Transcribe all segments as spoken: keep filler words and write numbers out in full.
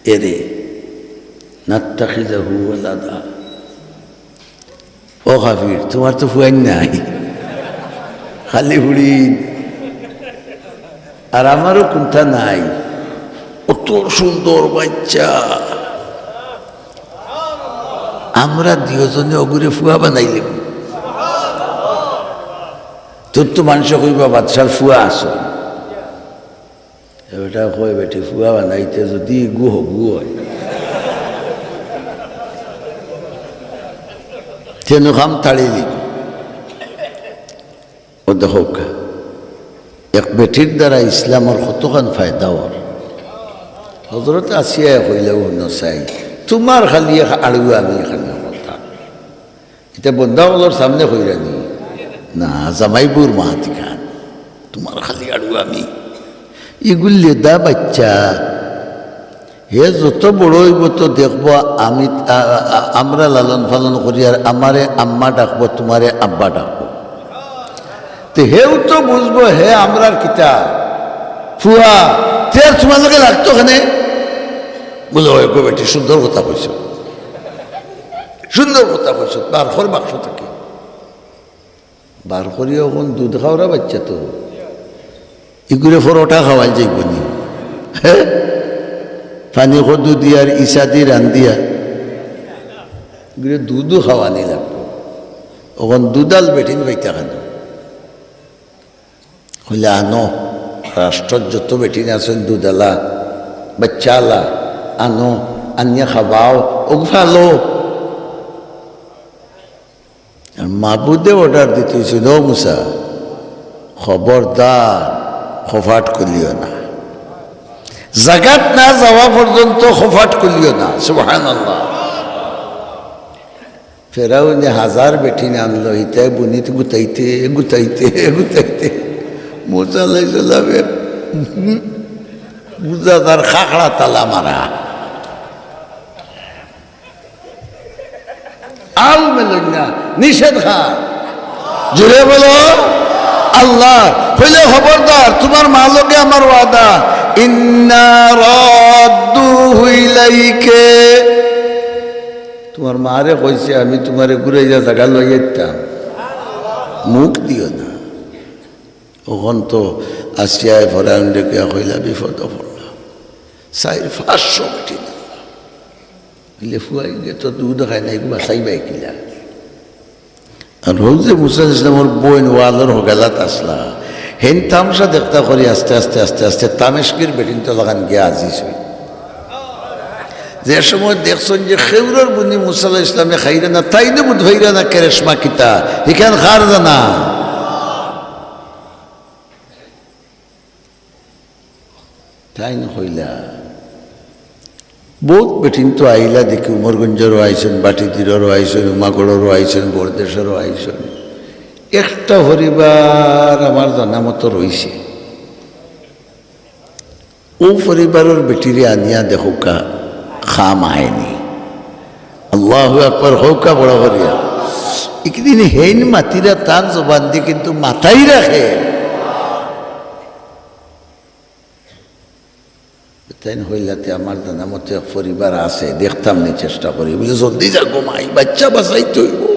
এরে, নাত্তাখিযাহু ওয়ালাদা। ও কাফির, তুমার তো ফুয়াইন নাই, খালি ফুড়িন। আর আমারও কুন্তা নাই। অত সুন্দর বাইচ্চা। আমরা দুইওজনে অগুরে ফুয়া বানাইলিমু। তোর তো মানষে কইবা, "বাদশার ফুয়া আছইন।" এ বেটা কয়, "বেটি ফুয়া বানাইতে যদি ইগু হগু অয়, তেন কাম তাড়ি দিবি।" ও দেখউক্কা, এক বেটির দ্বারা ইসলামর কতখান ফায়দা অর। হজরত আসিয়ায় কইলা, "ও নসাই, তুমার খালি এক আড়ুয়া আমি খালি হকলতা।" ইতা বন্দা অকলর সামনে কইরা নি? না, জামাইবউর মাত ইখান। তুমার খালি আড়ুয়া আমি। ইগু লেদা বাইচ্চা। হে যত বড় অইবো তো দেখবো আমি, আ-, আ-, আমরা লালন পালন করি আর আমারে আম্মা ডাকবো, তুমারে আব্বা ডাকবো। তে হেউ তো বুঝবো হে আমরার কিতা ফুয়া, তে আর তুমার লগে লাগতো কেনে? বলে, "ওই গো বেটি, সুন্দর কথা কইছো, সুন্দর কথা কইছো, বার কর বাক্স থাকি।" বার করিয়া অখন দুধ খাওরা বাইচ্চা তো, ইগুরে পরোটা খাওয়াইল যাইবো নি? হে? পানি কদু দিয়া আর ইছা দি রান্দিয়া ইগুরে দুধও খাওয়ানি লাগবো। অখন দুধাল বেটিন পাইতা কেনে? কইলা, "আনো, রাষ্ট্রর যত বেটিন আছইন দুধালা, বাইচ্চালা, আনো, আনিয়া খাবাও, অগু ফালো।" আর মাবুদে order দিতে অইছে, "ও মুসা, খবরদার, খোফাট খুলিও না। জাগাত না যাওয়া পর্যন্ত খোফাট খুলিও না।" সুবহানাল্লাহ। ফেরাউনে হাজার বেটিন আনলো, ইতায় বুনিত গুতাইতে, গুতাইতে, গুতাইতে। মুসা আলাইহিস সালামে বুঝা তার খাখড়া তালা মারা। আল মেলইন না, নিষেধ কার? জোরে বলো, আল্লাহ। কইলে, "খবরদার, তুমার মা লগে আমার ওয়াদা, ইন্না রাদ্দুহু ইলাইকে।" তুমার মারে কইছে, "আমি তুমারে ঘুরাইয়া জাগা লইয়া আইতাম, মুখ দিও না।" অখন তো আসিয়ায় ফেরাউনরে গিয়া কইলা, বিপদো পড়লা। চাইর পাঁচশো বেটিন আনলা। ইলে ফুয়াইন তো দুধ খায় না, ইগু বাচাইবায় কিলা? আর হউ যে মুসা আলাইহিস সালামর বইন ওয়ালর হগালাত আছলা, হেইন তামশা দেখতা করি আস্তে আস্তে আস্তে আস্তে তামেশকির বেটিন্তর লাখান গিয়া আজিজ অইল। যে সময় দেখছইন যে খেউরর বুনি মুসা আলাইহিস সালামে খাইরা না, তাইনও বুঝ পাইরা না কেরেশমা কিতা, ইখান কার জানা। তাইন কইলা, বউত বেটিন তো আইলা দেখি, উমরগঞ্জরও আইছইন, বাটিদিররও আইছইন, উমাগড়রও আইছইন, বরদেশরও আইছইন। একটা পরিবার আমার জানা মতো রইছে। অউ পরিবারর বেটিরে আনিয়া দেখউক্কা, কাম আয়নি। আল্লাহু আকবার, কউক্কা বড় করিয়া। একদিন হেইন মাতিরা তান জবান দি, কিন্তু মাতাইরা কে? তাইন কইলা, "তে আমার জানা মতো এক পরিবার আছে, দেখতাম নি, চেষ্টা করি।" বলে, "জলদি যাগো মাই, বাইচ্চা বাচাইতে অইবো।"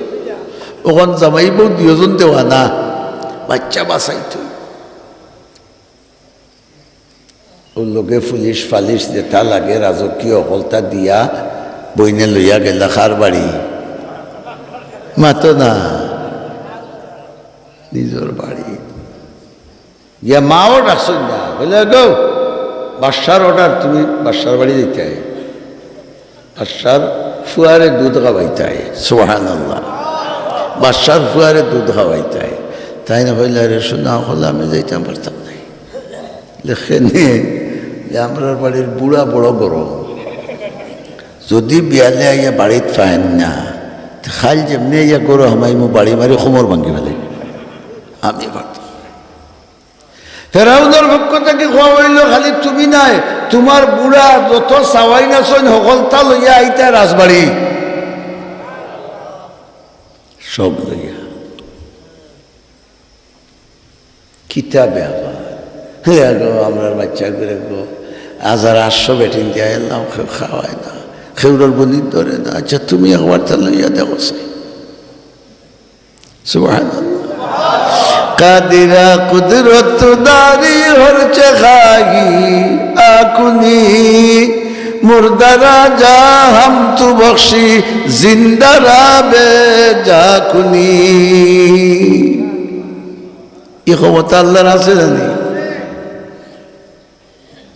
অখন জামাই বউ দুইওজন দেওয়ানা, বাইচ্চা বাচাইতে অইবো। অউ লগে পুলিশ ফালিশ যেতা লাগে রাজকীয় হকলতা দিয়া বইনে লইয়া গেলা কার বাড়ি? মাতো না, নিজর বাড়ি। গিয়া মাও ডাকছইন না, কইলা, "গো, বাদশার order, তুমি বাদশার বাড়ি যাইতায়, বাদশার ফুয়ারে দুধ খাওয়াইতায়।" সুবহানাল্লাহ। "বাদশার ফুয়ারে দুধ খাওয়াইতায়।" তাইন কইলা, "রে সোনা, অখন আমি যাইতাম পারতাম নায়।" লেখে নে যে আমরার বাড়ির বুড়া বড় গরম, যদি বিয়ালে আইয়া বাড়িত পাইন না, তে কাইল যেমনে আইয়া গরু হামাইমু, বাড়ি মারি কোমর ভাঙ্গি ফালাইমু। আমি পারতাম। ফেরাউনর পক্ষ থাকি কওয়া অইলো, "খালি তুমি নায়, তুমার বুড়া যত চাওয়াইন আছইন, হকলতা লইয়া আইতায় রাজবাড়ি, সব লইয়া।" কিতা ব্যাপার? হে গো, আমরার বাইচ্চাগুরে গো, হাজার আটশো বেটিন দিয়া এলাম, কেউ খাওয়ায় না, কেউরর বনিত ধরে না। আচ্ছা, তুমি একবার তা লইয়া দেখো চাই। সুবহানাল্লাহ। কাদিরা কুদরত দারি হর চে খাহি আকুনি, মুর্দারা যা হাম তু বখশি, জিন্দারা বে যা কুনি। ই ক্ষমতা আল্লাহর আছে জানি।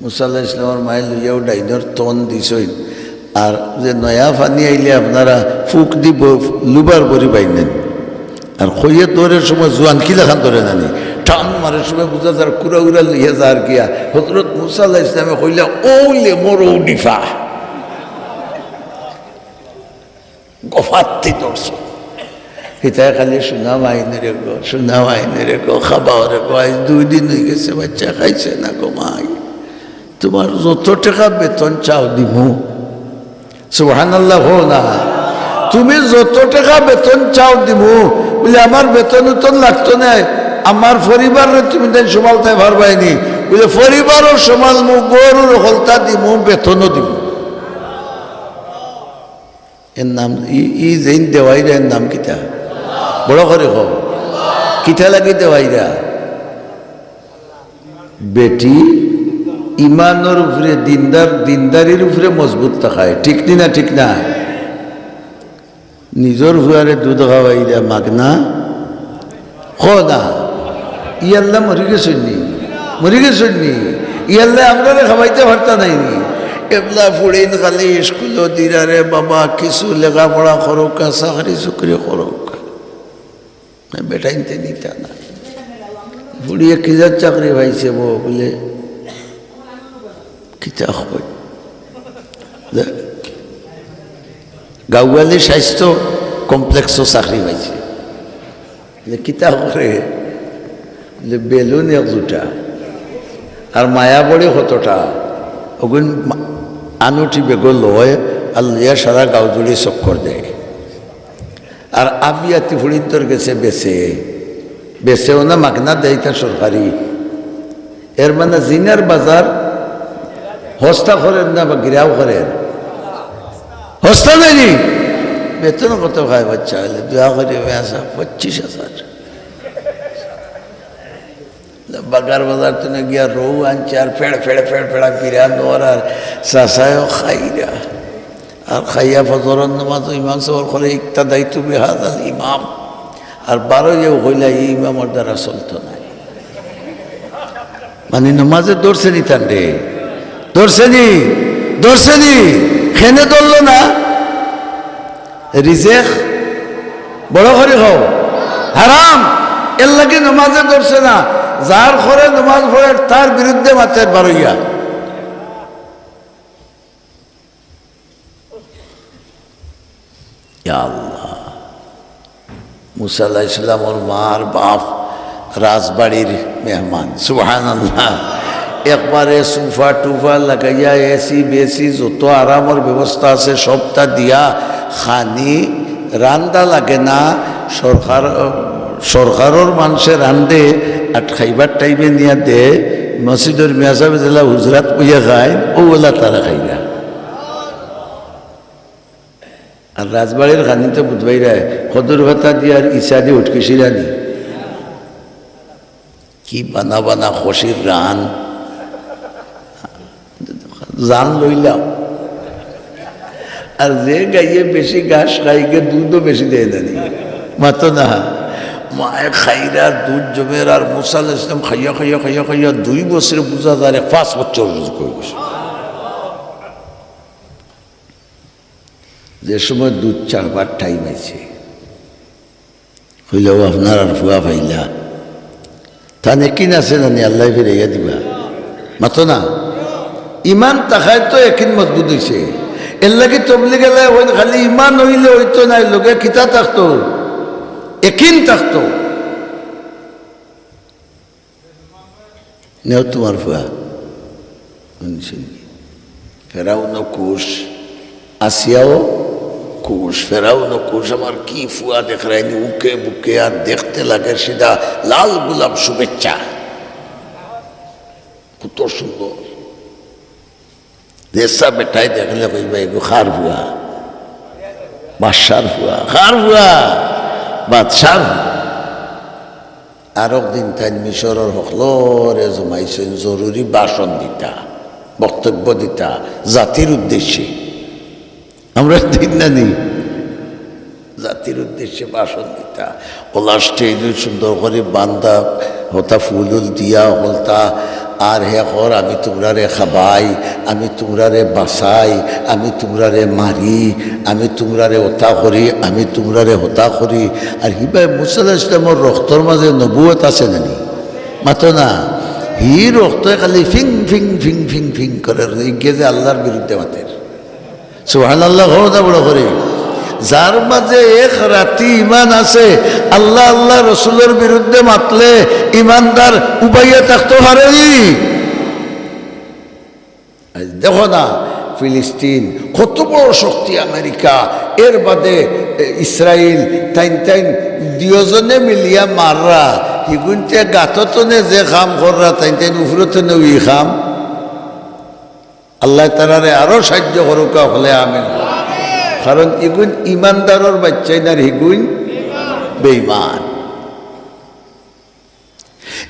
মুসা আলাইহিস সালামর মায়ে লইয়াও ডাইনর তন দিছইন। আর যে নয়া পানি আইলে আপনারা ফুক দি ব-, লুবার বড়ি বাইনেন। আর খইয়ে ধরের সময় জুয়ান কিলাখান ধরে নানি। টান মারের সময় বুঝা যার কুড়া উড়া লইয়া যার গিয়া। হযরত মুসা আলাইহিস সালামে কইলা, "ও লে মোর ও ডিফা।" গফাত্তি ধরছো। হিতায় খালি, "সোনা মাইনে রে গো, সোনা মাইনে রে গো, খাবাও রে গো, আইজ দুই দিন অই গেছে, বাচ্চা খাইছে না গো মাই। তুমার যত টেকা বেতন চাও দিমু।" সুবহানাল্লাহ কও না। "তুমি যত টেকা বেতন চাও দিমু।" বলে, "আমার বেতন উতন লাগতো নায়, আমার পরিবাররে তুমি তাই সামালতায় পারবায়নি।" বলে, "পরিবারও সামালমু, ঘরও হকলতা দিমু, বেতনও দিমু।" এর নাম, ই, ই যেইন দেওয়াইরা, এর নাম কিতা? বড় করি কও। কিতা লাগি দেওয়াইরা? বেটি ইমানর উপরে, দিনদার, দিনদারির উপরে মজবুত থাকায়। ঠিক নি না? ঠিক না? নিজর ফুয়ারে দুধ খাওয়াইরা মাগনা। কও না, ইয়াল্লা মরি গেছইন নি? মরি গেছইন নি? ইয়াল্লা আমরারে খাওয়াইতা পারতা নায় নি? এবলা ফুড়িন খালি স্কুলো দিরা রে বাবা, কিছু লেখাপড়া করউক্কা, চাকরি চুকরি করউক্কা। না, বেটাইন্তে নিতা না। ফুড়িয়ে কিজাত চাকরি পাইছে বো? বলে, কিতা কয়? গাওয়ালি স্বাস্থ্য কমপ্লেক্সো চাকরি পাইছে। যে কিতা করে? যে বেলুন এক দুটা, আর মায়া বড়ি কতটা, অগুন মা-, আনুটি বেগো লয়, আর লইয়া সারা গাঁও জুড়ি চক্কর দেয়। আর আবিয়াতি ফুড়িন্তর গেছে বেচে, বেচেও না, মাগনা দেয়, ইতা সরকারি। এর মানে জিনার বাজার হস্তা করের না বা গিরাও করের? হস্তা দেয়নি। বেতন কত পায় বাচ্চা অইলে? দোয়া করি, পঁচিশ হাজার। বাগার বাজার তনে গিয়া রৌ আনছে, আর ফেড় ফেড় ফেড় ফেড়া বিরান ওর, আর চাচায়ও খাইরা। আর খাইয়া ফজরর নামাজ ইমাম সাবর করে, "ইক্তাদাইতু বিহাদাল ইমাম।" আর বারইয়াও কইলা, "ই ইমামর দ্বারা চলতো নায়।" মানে নমাজে ধরছে নি তানরে? ধরছে নি? ধরছে নি? কেনে ধরলো না? রিজেক বড় করি কও, হারাম। এর লাগি নমাজে ধরছে না। যার ঘরে নমাজ পড়ের, তার বিরুদ্ধে মাতের বারইয়া। ইয়া আল্লাহ। মুসা আলাইহিস সালামর মার বাপ রাজবাড়ির মেহমান। সুবহানাল্লাহ। একবারে সোফা টুফা লাগাইয়া, এসি বেসি, যত আরামর ব্যবস্থা আছে, সবটা দিয়া খানি রান্দা লাগে না। সরকার, সরকারর মানষে রান্দে, আর খাইবার টাইমে নিয়া দে, মসজিদর মিয়া সাবে যেলা হুজরাত বইয়া খায়, অউ ওলা তারা খাইরা। আর রাজবাড়ির খানি তো বুধবাইরায়, কদুর পাতা দিয়া আর ইছা দি উটকিছিলা নি। কি বানা বানা খসির রান। জান লইলাম। আর যে গাইয়ে বেশি ঘাস খায়, ইগে দুধও বেশি দেয় না নি। মাতো না। মায়ে খাইরা দুধ জমের, আর মুসা আলাইহিস সালাম খাইয়া, খাইয়া, খাইয়া, খাইয়া দুই বছরে বুঝা যায়, পাঁচ বছর রোজা করি গেছে। যে সময় দুধ ছাড়বার টাইম আইছে, কইলা, "ও আপনারার ফুয়া পাইলা।" তান একিন আছে না নি, আল্লায় ফিরাইয়া দিবা। মাতো না। ইমান থাকায় তো একিন মজবুত অইছে। এর লাগি তবলিগ আলায় কইন, খালি ইমান অইলে অইতো নায়, লগে কিতা থাকতো? একিন থাকতো। নেও তুমার ফুয়া। ফেরাউনও খুশ, আসিয়াও খুশ। ফেরাউনও খুশ, আমার কি ফুয়া দেখরায়নি, উকে বুকে আর দেখতে লাগে সিধা লাল গোলাপ শুভেচ্ছা। কত সুন্দর। এসা বেটায় দেখলে কইবা, "এগু কার ফুয়া? বাদশার ফুয়া।" কার ফুয়া? বাদশার ফুয়া। আরক দিন তাইন মিশরর হকলরে জমাইছইন, জরুরি ভাষণ দিতা, বক্তব্য দিতা জাতির উদ্দেশ্যে। আমরা দিন না নি? জাতির উদ্দেশ্যে ভাষণ দিতা। ওলা স্টেজে সুন্দর করি বান্দা হতা ফুল উল দিয়া হলতা, আর হে কর, "আমি তুমরারে খাবাই, আমি তুমরারে বাঁচাই, আমি তুমরারে মারি, আমি তুমরারে ওতা করি, আমি তুমরারে হতা করি।" আর হিবায় মুসা আলাইহিস সালামর রক্তর মাঝে নবুয়ত আছে না নি? মাতো না, হি রক্তে খালি ফিং ফিং ফিং ফিং ফিং করে, ইগে যে আল্লাহর বিরুদ্ধে মাতের। সুবহানাল্লাহ, কও না বড় করি। যার মাঝে এক রাতি ইমান আছে, আল্লাহ, আল্লাহ রসুলর বিরুদ্ধে মাতলে ইমানদার উবাইয়া থাকতো পারেনি। আজ দেখো না, ফিলিস্তিন, কত বড় শক্তি আমেরিকা, এর বাদে, এ, ইসরায়েল, তাইন তাইন দুইজনে মিলিয়া মাররা, হিগুনতে গাততনে যে কাম কররা, তাইন তাইন উফরতনেও ই কাম। আল্লাহ তাআলারে আরো সাহায্য করুক, হলে আমিন। কারণ ইগুন ইমানদারর বাচ্চাই না, আর হিগুন বেঈমান।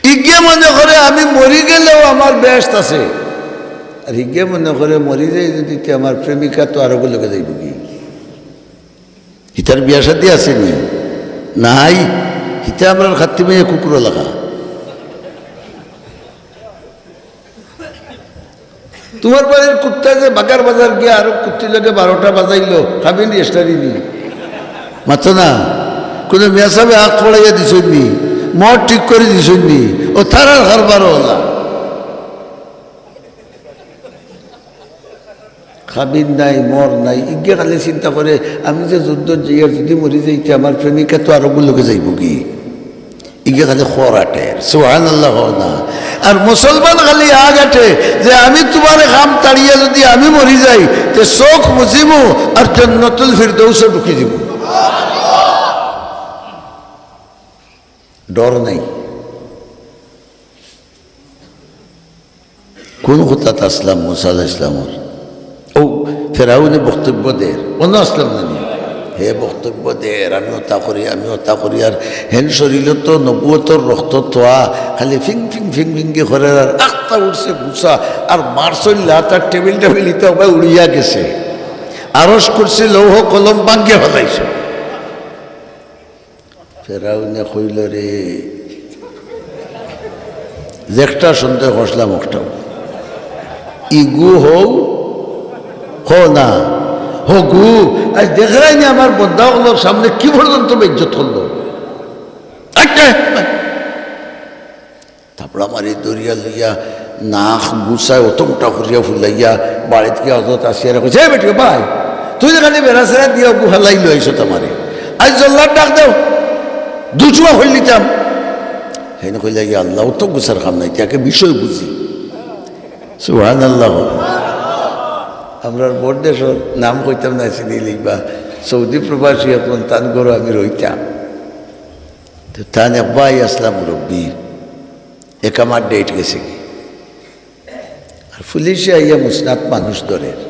ইগে মনে করে আমি মরি গেলেও আমার বেহেশত আছে, আর হিগে মনে করে মরি যাই যদি তে আমার প্রেমিকা তো আরো লগে যাইব কি? হিতার বিয়া শাদী আছে নি? নাই। হিতা আমরার খাত্তি মাইয়া কুকুর লাগা। তোমার বাড়ির কুত্তা যে বাগার বাজার গিয়া আরো কুত্তি লগে বারোটা বাজাইলো, খাবিন রেস্টারি নি? মাতো না, কোনো মিয়া সাহেবে আখ পড়াইয়া দিছইন নি, মদ ঠিক করি দিছইন নি, ও তারার হারবার ওলা। খাবিন নাই, মর নাই, ইগে খালি চিন্তা করে, আমি যে যুদ্ধ যাইয়ার যদি মরি যাইতে আমার প্রেমিকা তো আরো লগে যাইব কি? ইগে খালি খর আটের, সুবহানাল্লাহ কও না। আর মুসলমান খালি আগ আটে যে আমি তোমার কাম তাড়িয়া যদি আমি মরি যাই, তে চোখ মুজিমু আর জান্নাতুল ফিরদৌসে ঢুকি দিমু। ডর নাই। কোন কথাত আসলাম মুসা আলাইহিস সালামর? ও ফেরাউনে বক্তব্য দের, অনো আসলাম না নি? হে বক্তব্য দের, আমি ওতা করি, আমি ওতা করি, আর হেন শরীরো তো নবুয়তর রক্ত তোয়া, খালি ফিং ফিং ফিং ফিং করে, আর আখতা উঠছে গুছা, আর মারছইন লাত, আর টেবিল টেবিল ইতা উবায় উড়িয়া গেছে। আরশ কুরসি লৌহ কলম ভাঙ্গিয়া ফালাইছে। ফেরাউনে কইল রে, যেকটা সন্দেহ করছিলাম ওকটাউ। ইগু হউ, হ না, হগু। আজ দেখরায় নি আমার বন্দা অকলর সামনে কি পর্যন্ত বেইজ্জত করলো। আচ্ছা, থাপড়া মারি ধরিয়া লইয়া নাক গুছায় অত মোটা করিয়া ফুলাইয়া বাড়িত গিয়া হজরত আসিয়ারে কইছে, "এ বেটি, ভাই, তুই যে খালি বেড়া ছেড়া দিয়া অগু ফালাই লইছত আমারে। আজ জল্লাদ ডাক দেও, দুটুয়া হইল নিতাম।" হেন কইলা, "ইয়া আল্লাহ, অত গুছার কাম নাই, তাকে বিষয় বুঝি।" সুবহানাল্লাহ। আমরার বড় দেশর নাম কইতাম না, চিনি লিখবা, সৌদি প্রবাসী এখন তান ঘরো আমি রইতাম। তো তান এক ভাই আসলাম মুরব্বী, একামার ডেট গেছে কি? আর পুলিশে আইয়া মুসনাত মানুষ ধরের।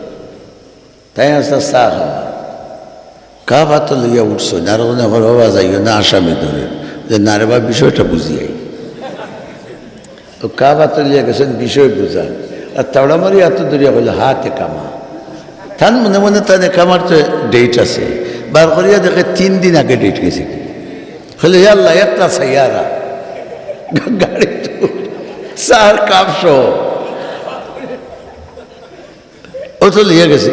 তাইন আসলা চা খাওয়া। কাপ আতো লইয়া উঠছইন, আর অনে কর, "বাবা, যাইও না, আসামি ধরের।" যে, "না রে বা, বিষয়টা বুঝি আই।" তো কাপ আতো লইয়া গেছইন বিষয় বুঝা। আর তাওড়া মারি আতো ধরিয়া কইল, "হাত একামা।" তান মনে মনে তান একামার তো ডেট আছে। বার করিয়া দেখে তিন দিন আগে ডেট গেছে কি। কইল, "ইয়া আল্লাহ, একটা সাইয়ারা।" গাড়ি তো চার কাপ সহ। ও তো লইয়া গেছে।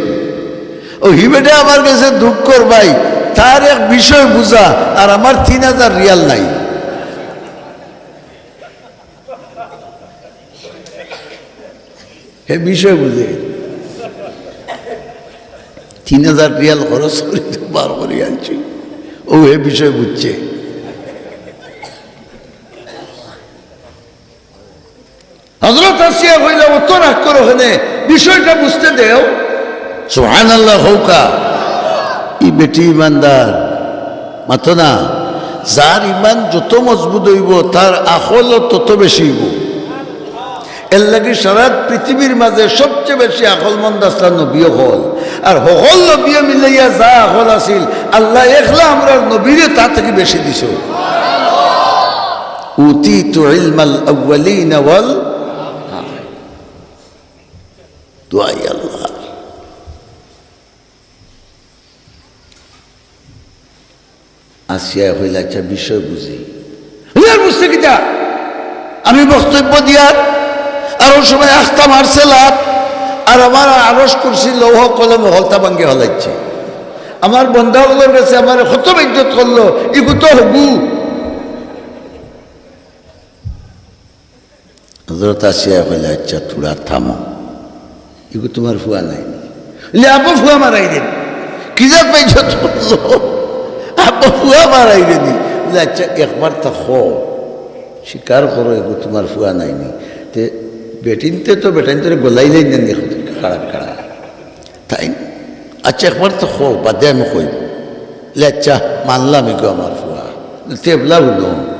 ও হি বেটা আমার গেছে দুঃখর ভাই, তার এক বিষয় বুঝা, আর আমার তিন হাজার রিয়াল নাই। হে বিষয় বুঝে। তিন হাজার রিয়াল খরচ করি তো বার করি আনছি। ও হে বিষয় বুঝছে। হজরত আসিয়া কইলা, "অত রাগ করো কেনে? বিষয়টা বুঝতে দেও।" সুবহানাল্লাহ কউক্কা। ই বেটি ইমানদার, মাতো না। যার ইমান যত মজবুত অইবো, তার আকলও তত বেশি অইবো। এরলাগি সারা পৃথিবীর মাঝে সবচে বেশি আকলমন্দ আছলা নবী অকল। আর হকল নবীয়ে মিলাইয়া যা আকল আছিল, আল্লায় একলা আমরার নবীরে তা থাকি বেশি দিছইন। উতিতু ইলমাল আউয়ালিনা ওয়াল, দোয়াই আল্লাহ। আসিয়ায় কইলা, "আচ্ছা, বিষয় বুঝি।" "ইয়ার বুঝতে কিতা? আমি বক্তব্য দিয়ার, আর অউ সময় আখতা মারছে লাত, আর আমার আরশ কুরসি লৌহ কলম হকলতা ভাঙ্গি ফালাইছে। আমার বন্দা অকলর গেছে আমারে কত বেইজ্জত করলো, ইগু তো হগু।" হজরত আসিয়ায় কইলা, "আচ্ছা, থুড়া থামো, ইগু তুমার ফুয়া নায়নি?" "লে আব্বা ফুয়া মারাই দেন।" কি জাত বেইজ্জত করলো, "আব্বা ফুয়া মারাই দেনি।" "লে আচ্ছা, একবার তা কও, স্বীকার করো, ইগু তুমার ফুয়া নায়নি?" তে বেটিন্তে তো বেটাইন্তরে গলাইলাইন না নি, খাড়া খাড়া। তাইন, "আচ্ছা, একবার তো কও, বাদে আমি কইমু।" "লে আচ্ছা, মানলাম ইগু আমার ফুয়া।" তে এবলা হুনো,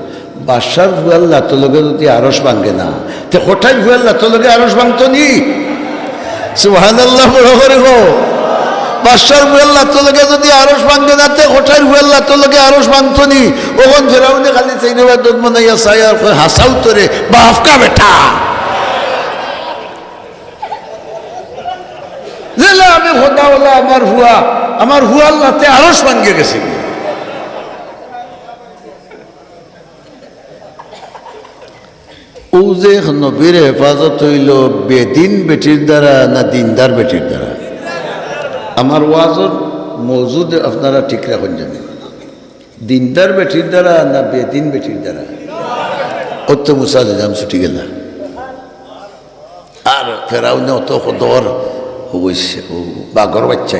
বাদশার ফুয়ার লাতো লগে যুদি আরশ ভাঙ্গে না, তে কটাইর ফুয়ার লাতো লগে আরশ ভাঙ্গতো নি? সুবহানাল্লাহ, বড় করি কও। বাদশার ফুয়ার লাতো লগে যুদি আরশ ভাঙ্গে না, তে কটাইর ফুয়ার লাতো লগে আরশ ভাঙ্গতো নি? অখন ফেরাউনে খালি চাইরোবায় দত বানাইয়া চায় আর কয়, "হাছাউ তো রে, বাফকা বেটা।" যেলা আমি খোদা, ওলা আমার ফুয়া, আমার ফুয়ার লাতে আরশ ভাঙ্গি গেছে। অউ যে এক নবীর হেফাজত অইলো বেদিন বেটির দ্বারা না দিনদার বেটির দ্বারা? আমার ওয়াজর মওজু আপনারা ঠিক রাখইন জানি। দিনদার বেটির দ্বারা না বেদিন বেটির দ্বারা? অউ তো মুসা আলাইহিস সালাম ছুটি গেলা। আর ফেরাউনে অত কদর অইছে, অউ বাঘর বাইচ্চা,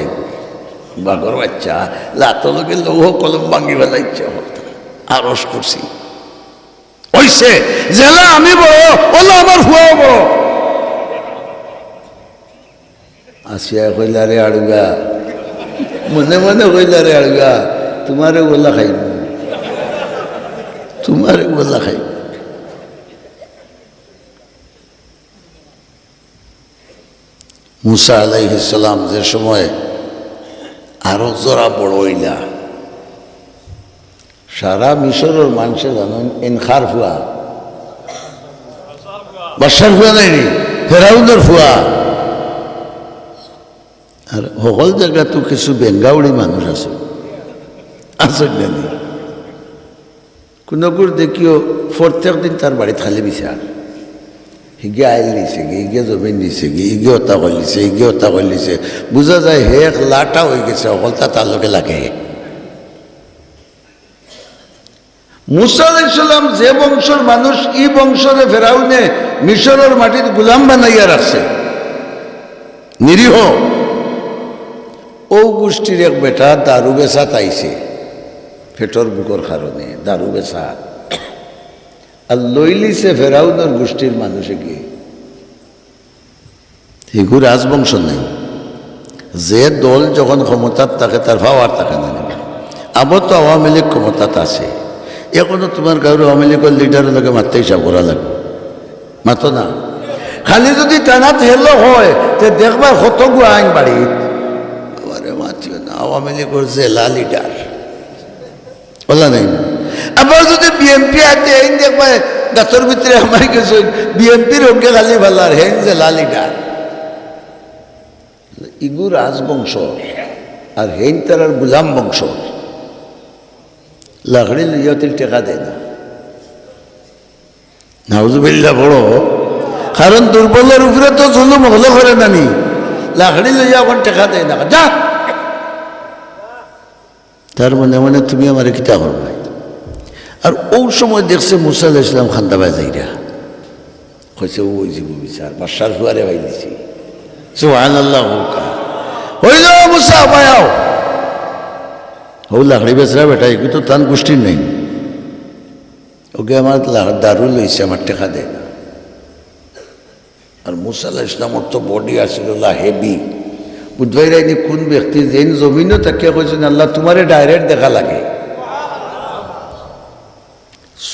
বাঘর বাইচ্চা, লাতো লগে লৌহ কলম ভাঙ্গি ফালাইছে, আরশ কুরসি। অইছে, যেলা আমি বড়, ওলা আমার ফুয়াও বড়। আসিয়ায় কইলা, "রে আড়ুয়া", মনে মনে কইলা, "রে আড়ুয়া, তুমারে ওলা খাইমু, তুমারে ওলা খাইমু।" মুসা আলাইহিস সালাম যে সময় আরো জরা বড় অইলা, সারা মিশরর মানষে জানইন, এইন কার ফুয়া? বাদশার ফুয়া নায়নি, ফেরাউনর ফুয়া। আর হকল জাগাত তো কিছু বেঙ্গাউড়ি মানুষ আছে, আছে না নি? কুনুগুর দেখিও প্রত্যেক দিন তার বাড়িত খালি বিচার। হিগে আইল নিছে গি, হিগে জমিন নিছে গি, হিগে অতা করিলিছে, হিগে অতা করিলিছে। বুঝা যায় হে এক লাটা অইগেছে, হকলতা তার লগে লাগে। মুসা আলাইহিস সালাম যে বংশর মানুষ, ই বংশরে ফেরাউনে মিশরর মাটিত গুলাম বানাইয়া রাখছে। নিরীহ। অউ গুষ্টির এক বেটা দারু বেচাত আইছে, পেটর ভুকর কারণে দারু বেচাত। আর লইলিছে ফেরাউনর গুষ্টির মানুষে গিয়া। হিগু রাজবংশ নায়। যে দল যখন ক্ষমতাত থাকে, তার power থাকে না নি? আবার তো আওয়ামী লীগ ক্ষমতাত আছে। এখনো তুমার গাঁওর আওয়ামী লীগর লিডারর লগে মাততে হিসাব করা লাগবো। মাতো না। খালি যুদি থানাত হেলো হয়, তে দেখবায় কতগু আইন বাড়িত। বাবারে, মাতিও না, আওয়ামী লীগর জেলা লিডার। অলা নায় নি? আবার যুদি বিএনপি আতে এইন দেখবায়, গাতর ভিতরে হামাই গেছইন, বিএনপির হকে খালি ফালার, হেইন জেলা লিডার। ইগু রাজবংশ, আর হেইন তারার গুলাম বংশ। লাকড়ি লইয়া তিল টেকা দেয় না। নাউজুবিল্লাহ বড়। কারণ দুর্বলর উপরে তো জুলুম হকলে করে না নি। লাকড়ি লইয়া অখন টেকা দেয় না। যা। তার মনে মনে, "তুমি আমারে কিতা করবায়?" আর অউ সময় দেখছে মুসা আলাইহিস সালাম কান্দাবায় যাইরা। কইছে, "অউ অইযিবো বিচার, বাদশার ফুয়ারে পাইলিছি।" সুবহানাল্লাহ কউক্কা। "অইলো মুসা, বায় আও।" অউ লাকড়ি বেচরা বেটা, ইগু তো তান গুষ্টির নায়। অগে আমার লা-, দারু লইছে, আমার টেকা দেয় না। আর মুসা আলাইহিস সালামর তো body আছিল অলা heavy। বুঝবায় নি কুন ব্যক্তি, যেইন জমিনো থাকিয়া কইছইন, "আল্লাহ, তুমারে direct দেখা লাগে।"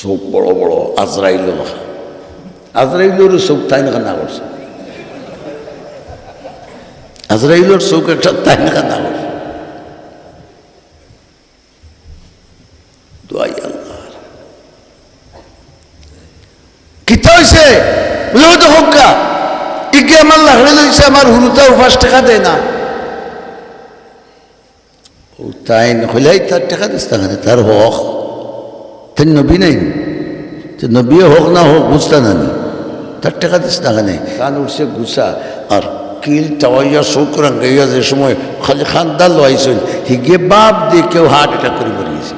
চউখ বড় বড়, আজরাইল অলা। আজরাইলর চউখ তাইন কানা করছে। আজরাইলর চউখ একটা তাইন কানা করছে। দোয়াই আল্লাহর। কিতা অইছে? বুলে, "ও তো হক্কা, ইগে আমার লাখড়ি লইছে, আমার হুরুতা উপাস টেকা দেয় না।" ও তাইন কইলা, "এই তার টেকা দিস না কেনে? তার হক। তাই নবী নাই নি? তো নবী হক না হক বুঝতা না নি? তার টেকা দিস না কেনে?" তান উঠছে গুসা, আর কিল টাওয়াইয়া চউখ রাঙ্গাইয়া যে সময় খালি খান্দা লইছইন, হিগে বাপ দি কেউ হার্ট অ্যাটাক করি মরি গেছে।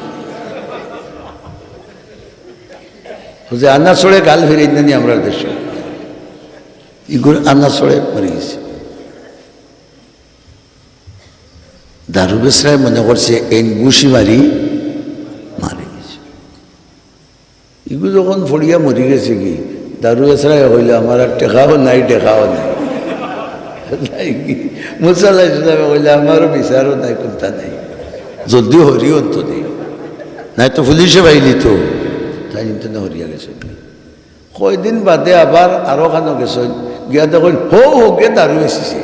বুঝে আনা ছড়ে গাল ফিরে নি আমরার দেশো। ইগুর আনা ছড়ে মরি গেছে। দারু বেচরায় মনে করছে এইন ঘুষি মারি মারি গেছে। ইগু যখন পড়িয়া মরি গেছে গি, দারু বেচরায় কইলা, "আমার আর টেকাও নাই, টেকাও নাই।" নাই কি? মুসা আলাইহিস সালামে কইলা, "আমারও বিচারও নাই, কুন্তা নাই। জলদি হরি অন্ত দে, নাই তো পুলিশে পাইলি তো।" তাইন কিন্তু না হরিয়া গেছে। কয়দিন বাদে আবার আরো খানো গেছে, গিয়া দেখইন, "হো, হো, গে দারু বেচিছে।"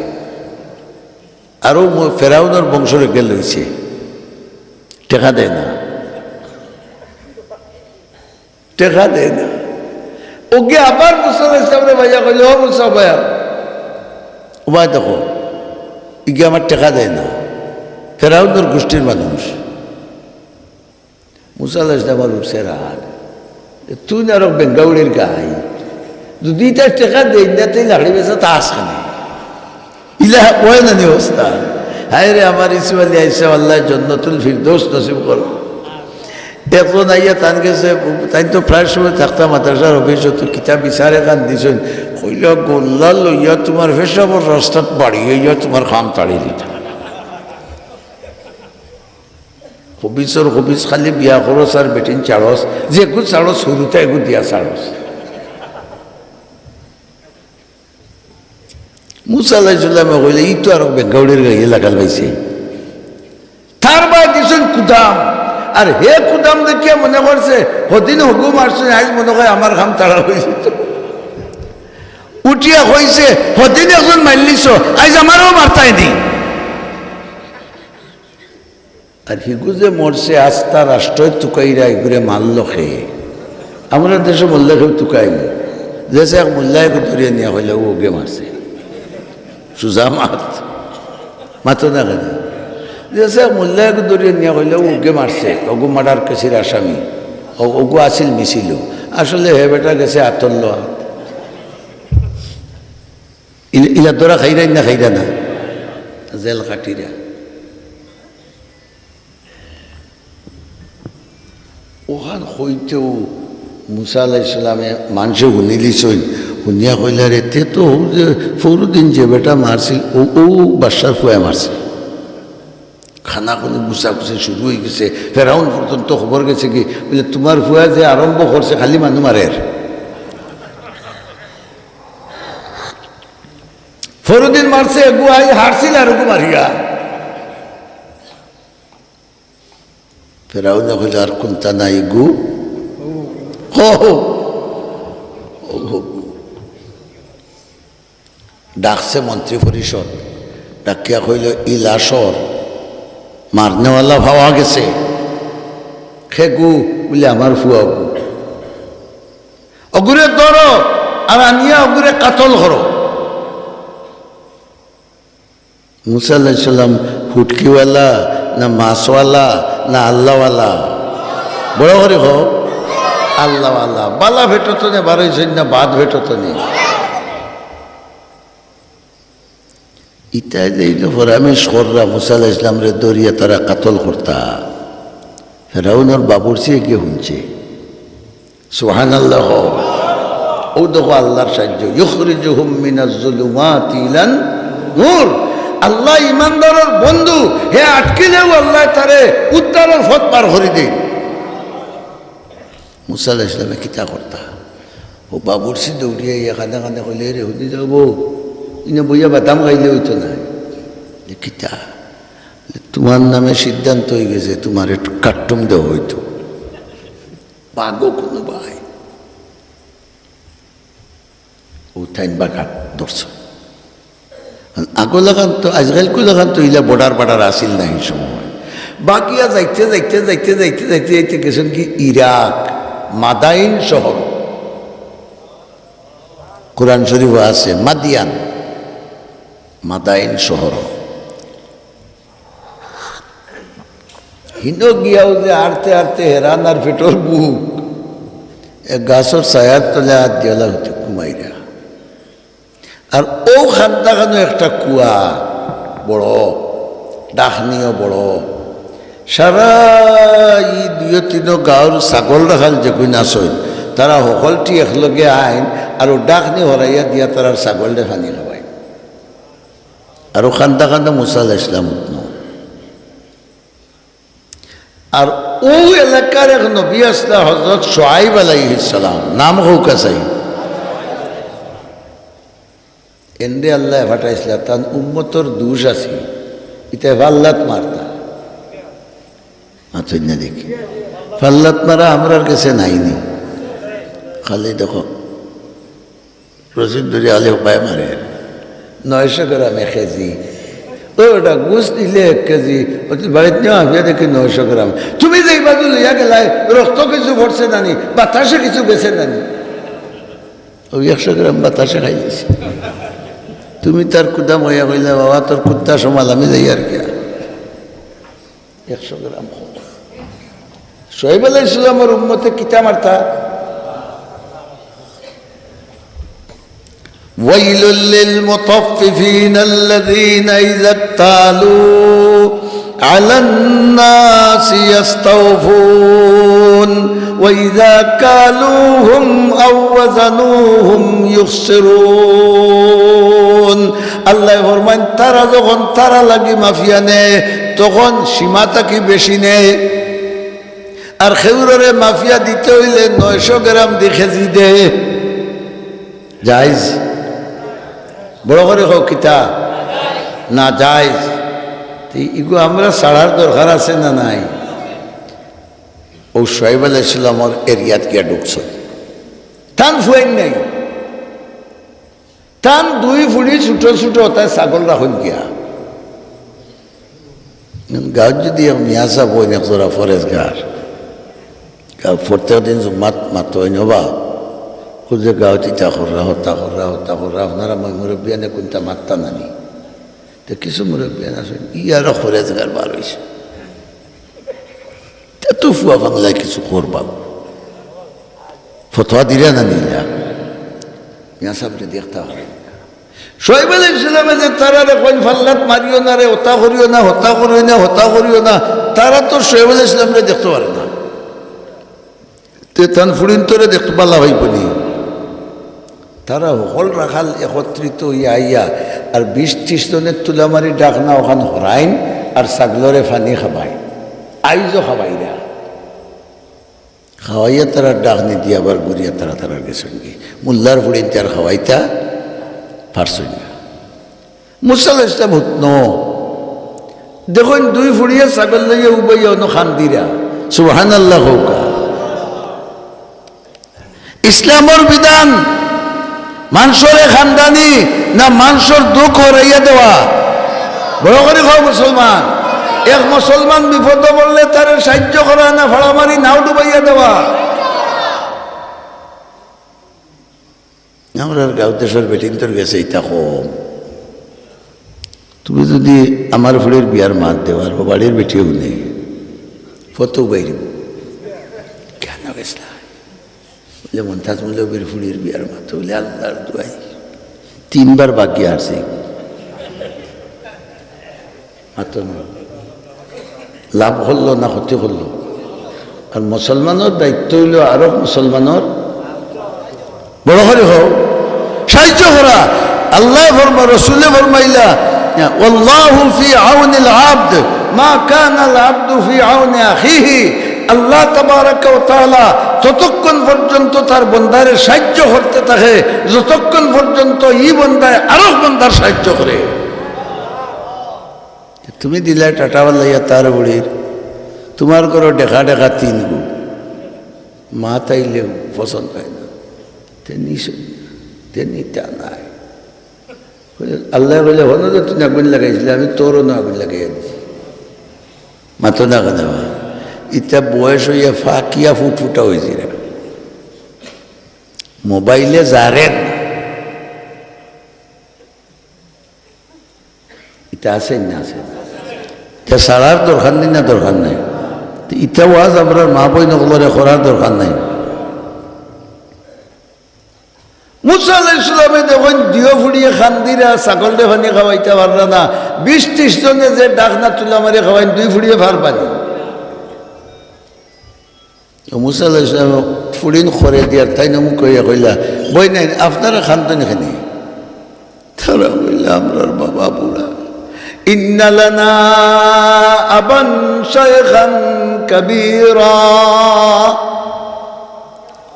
আরো ম-, ফেরাউনর বংশরে গেল অইছে, টেকা দেয় না, টেকা দেয় না। ওগে আবার মুসা আলাইহিস সালামরে ভাইয়া কইল, "ও মুসা ভাইয়া, ও ভাই দেখো, ইগে আমার টেকা দেয় না, ফেরাউনর গোষ্ঠীর মানুষ।" মুসা আলাইহিস সালামর উঠছে রাগ। এ তুই না রক বেঙ্গাউড়ির গাই। যদি ইতা টেকা দেই না, তুই লাকড়ি বেচা তা আস কেনে? ইলা কয় না নি অবস্থা? হায় রে, আমার ইসমাইল আইসা, আল্লাহ জন্নতুল ফিরদৌস নসিব করো। একজন আইয়া তান গেছে, তাইন তো প্রায় সময় থাকতা মাদ্রাসার অফিসো, তো কিতাব বিচারে কান দিছইন। কইলা, "গোল্লা লইয়া তোমার পেশাবর রাস্তাত বাড়ি অইয়া তোমার কাম তাড়ি দিতা।" খবিসর খবিস খালি বিয়া করস আর বেটিন ছাড়স, যেগু ছাড়স হুরুতা এগু দিয়া ছাড়স। মুসা আলাইহিস সালামে কইলে, "ই তো আরো বেঙ্গাউড়ির গাইয়ে লাগাল পাইছে।" তার বায় দিছইন কুদাম, আর হে কুদাম দেখিয়া মনে করছে, "হদিন হগু মারছইন, আইজ মনে হয় আমার কাম তাড়া অইছে।" উঠিয়া কইছে, "হদিন একজন মারলিছ, আইজ আমারও মারতায় নি।" আর হিগু যে মরছে, আস্তা রাষ্ট্রই তুকাইরা ইগুরে মারলো খে। আমরার দেশো মরলে কেউ তুকায় না। যেছে এক মোল্লায় ধরিয়া নিয়া কইলা, "ও ওগে মারছে।" সুজা মাত। মাতো না কেনে? যেছে এক মোল্লায় ধরিয়া নিয়া কইলা, "ও ওগে মারছে, ওগু মার্ডার কেসের আসামি, ও-, ওগু আছিল মিছিলো।" আসলে হে বেটা গেছে আতর লওয়া। ইল-, ইলা ধরা খাইরাই না খাইরা না? জেল কাটিরা। ওখান হইতেও মুসা আলাইহিস সালামে মানষে হুনিলিছইন, হুনিয়া কইলা, "রে, তে তো হউ যে ফরুদিন যে বেটা মারছিল, ও, ও বাদশার ফুয়ায় মারছিল।" খানাখুনি গুছাগুছি শুরু অই গেছে। ফেরাউন পর্যন্ত খবর গেছে কি, বুলে, "তোমার ফুয়া যে আরম্ভ করছে, খালি মানু মারের।" ফরুদিন মারছে, এগু আই হারছিল আর এগু মারিয়া। ফেরাউনে কইল, "আর কুন্তা নাই গু?" হো, হো। ডাকছে মন্ত্রী পরিষদ, ডাকিয়া কইল, "ই লাশর মারনেওয়ালা পাওয়া গেছে।" "কে গু?" বুলে, "আমার ফুয়া গু।" "অগুরে ধরো আর আনিয়া অগুরে কাতল করো।" মুসা আলাইহিস সালাম হুটকিওয়ালা না মাছওয়ালা না আল্লাহওয়ালা? বড় করি কও, আল্লাহওয়ালা। বালা পেটো তনে বারইছইন না বাদ পেটো তনে? ইতায় যে ইনো ফরামিশ কররা মুসা আলাইহিস সালামরে ধরিয়া তারা কাতল করতা, ফেরাউনর বাবুর্চিয়ে গিয়া হুনছে। সুবহানাল্লাহ। অউ দেখো আল্লাহর সাহায্য, ইউখরিজুহুম মিনাজ জুলুমাতি ইলান নূর। আল্লাহ ইমানদারর বন্ধু, হে আটকিলেও আল্লাহ তারে উদ্ধারর পথ বার করি দেইন। মুসা আলাইহিস সালামে কিতা করতা? অউ বাবুর্চি দৌড়িয়া আইয়া কানে কানে কইলে, "রে হুদি যাও বউ, ইনো বইয়া বাদাম খাইলে অইতো নায়।" "এ কিতা?" "তোমার নামে সিদ্ধান্ত অই গেছে, তোমারে কাট্টুম দেওয়া অইতো।" পাগো কুনু ভাই। টাইম বাগাত ধরছে। আগো লাখান তো, আজকালকু লাখান তো ইলা বর্ডার বার্ডার আছিল না এই সময়। বাগিয়া যাইতে যাইতে যাইতে যাইতে যাইতে যাইতে গেছইন কি ইরাক, মাদাইন শহর। কোরআন শরীফো আছে মাদিয়ান, মাদাইন শহর। হিনো গিয়াও যে আড়তে আড়তে হেরান আর পেটর ভুক, এক গাছর ছায়ার তলে আত দিয়ালা হতে ঘুমাইরা। আর অউ খান্দাখানো একটা কুয়া বড়, ডাকনিও বড়। সারা ই দুইও তিনো গাঁওর ছাগল রাখাল যেকুইন আছইন, তারা হকলটি একলগে আইন, আর অউ ডাকনি হরাইয়া দিয়া তারার ছাগলরে পানি খাওয়াইন। আর অউ খান্দাখানো মুসা আলাইহিস সালাম উঠনো। আর অউ এলাকার এক নবী আছলা হযরত শুআইব আলাইহিস সালাম, নাম কউক্কা চাই। এনরে আল্লায় পাঠাইছলা, তান উম্মতর দুষ আছে, ইতায় ফাল্লাত মারতা। মাতইন না দেখি। ফাল্লাত মারা আমরার গেছে নাইনি। খালি দেখো, রশিদ ধরি আলে উপায় মারে। নয়শো গ্রামে কেজি। ও, ওটা গুস্ত নিলে এক কেজি। ও তো বাড়িত নিয়া আফিয়া দেখি নয়শো গ্রাম। তুমি যে এই বাজু লইয়া গেলায়, রক্ত কিছু পড়ছে নানি, বাতাসে কিছু গেছে নানি? অউ একশো গ্রাম বাতাসে খাইলিছে। তুমি তার কুদাম অইয়া কইলা, "বাবা, তোর কুত্তা সমাল, আমি যাইয়ার কিয়া।" একশো গ্রাম কম। শুআইব আলাইহিস সালামর উম্মতে কিতা মারতা? ويل للمطففين الذين إذا اكتالوا على الناس يستوفون وإذا كالوهم أو وزنوهم يخسرون। আল্লায় ফরমাইন, তারা যখন তারা লাগি মাফিয়া নেয়, তখন সীমা থাকি বেশি নেয়। আর খেউররে মাফিয়া দিতে অইলে নয়শো গ্রাম দি কেজি দেয়। জায়েজ? বড় করি কও, কিতা? নাজায়েজ। তে ইগু আমরা ছাড়ার দরকার আছে না নাই? অউ শুআইব আলাইহিস সালামর এরিয়াত গিয়া ঢুকছে। তান ফুয়াইন নাই। তান দুই ফুড়ি ছোট ছোট, তাই ছাগল রাখইন গিয়া। গাঁওত যদি এক মিয়া সাব অইন, এক জোড়া পরেজগার, গাঁওত প্রত্যেক দিন জুম্মাত মাতইন, "ওবা, অউ যে গাঁওত ইতা কররা, হতা কররা, হতা কররা, আপনারা মই মুরব্বিয়ানে কুনতা মাততা নানি?" তে কিছু মুরব্বিয়ান আছইন, ই আরো পরেজগার বার অইছে। তে তো ফুয়া বাংলায় কিছু করবা। ফতোয়া দিরা না নিলা? মিয়া সাবরে দেখতা পারে। শুআইব আলাইহিস সালামে যে তারারে কইন, "ফাল্লাত মারিও না রে, হতা করিও না, হতা করিও না, হতা করিও না।" তারা তো শুআইব আলাইহিস সালামরে দেখতা পারে না। তে তান ফুড়িন্তরে দেখতা পারলা অইবো নি? তারা হকল রাখাল একত্রিত অইয়া আইয়া আর বিশ ত্রিশ জনের তুলামারি ডাকনা অখান হরাইন আর ছাগলরে পানি খাবাইন। আইজও খাবাইরা। খাওয়াইয়া তারা ডাকনি দিয়া আবার ঘুরিয়া তারা তারা গেছইন গি। মোল্লার ফুড়িন্তে আর খাওয়াইতা পারছইন না। মুসা আলাইহিস সালাম হুতনো। দেখইন দুই ফুড়িয়ে ছাগল লইয়া উবাইয়া অনো কান্দিরা। সুবহানাল্লাহ কউক্কা। ইসলামর বিধান মানষরে কান্দানি না মানষর দুখ হরাইয়া দেওয়া? বড় করি কও মুসলমান। এক মুসলমান বিপদো পড়লে তারে সাহায্য করা না ফাড়া মারি নাও ডুবাইয়া দেওয়া? আমরার গাঁও দেশর বেটিন্তর গেছে ইতা কম। তুমি যদি আমার ফুড়ির বিয়ার মাত দেও আর অউ বাড়ির বেটিও হুনে, ফটো বাইরিব। কেনে গেছলা? বলে, "মন্তাজ মৌলবীর ফুড়ির বিয়ার মাত।" বলে, "আল্লাহর দোয়াই।" তিনবার বাকি আছে। মাতো না। লাভ করলো না ক্ষতি করলো? আর মুসলমানর দায়িত্ব অইলো আরক মুসলমানর, বড় করি কও, সাহায্য করা। আল্লায় ফরমা-, রসুলে ফরমাইলা, "ওয়াল্লাহু ফি আউনিল আবদ, মা কানাল আবদু ফি আউনি আখিহি।" আল্লাহ তাবারাকা ওয়া তাআলা ততক্ষণ পর্যন্ত তার বন্দারে সাহায্য করতে থাকে, যতক্ষণ পর্যন্ত ই বন্দায় আরক বন্দার সাহায্য করে। তুমি দিলায় টাটা বালাইয়া তার বুড়ির, তুমার ঘরো ডেকা ডেকা তিন গু, মাত আইলেও পছন্দ অয় না। তে নিছো, জানি তা নাই। আল্লায় কইলা, "হনো যে তুই আগুন লাগাইছিলি, আমি তোরও না আগুন লাগাইয়া দিছি।" মাতো না কেনে বা? ইতা বয়স অইয়া ফাকিয়া ফুটফুটা অইছে রে। মোবাইলে জারে না। ইতা আছে না, আছে না? ইতা ছাড়ার দরকার নাই না, দরকার নাই? তে ইতা ওয়াজ আমরার মা বইন অকলরে করার দরকার নাই? মুসা আলাইহিস সালামে দেখইন দুইও ফুড়িয়ে কান্দিরা, ছাগলরে পানি খাওয়াইতা পাররা না। বিশ ত্রিশ জনে যে ডাকনা তুলা মারি খাওয়াইন, দুই ফুড়িয়ে পারবা নি? ও মুসা আলাইহিস সালাম ফুড়িন করে দিয়ার তাইন মুখ অইয়া কইলা, "বইনাইন, আপনারা কান্দইন কেনে?" তারা কইলা, "আমরার বাবা বুড়া।" ইন্না লানা আবান শাইখান কাবীরা।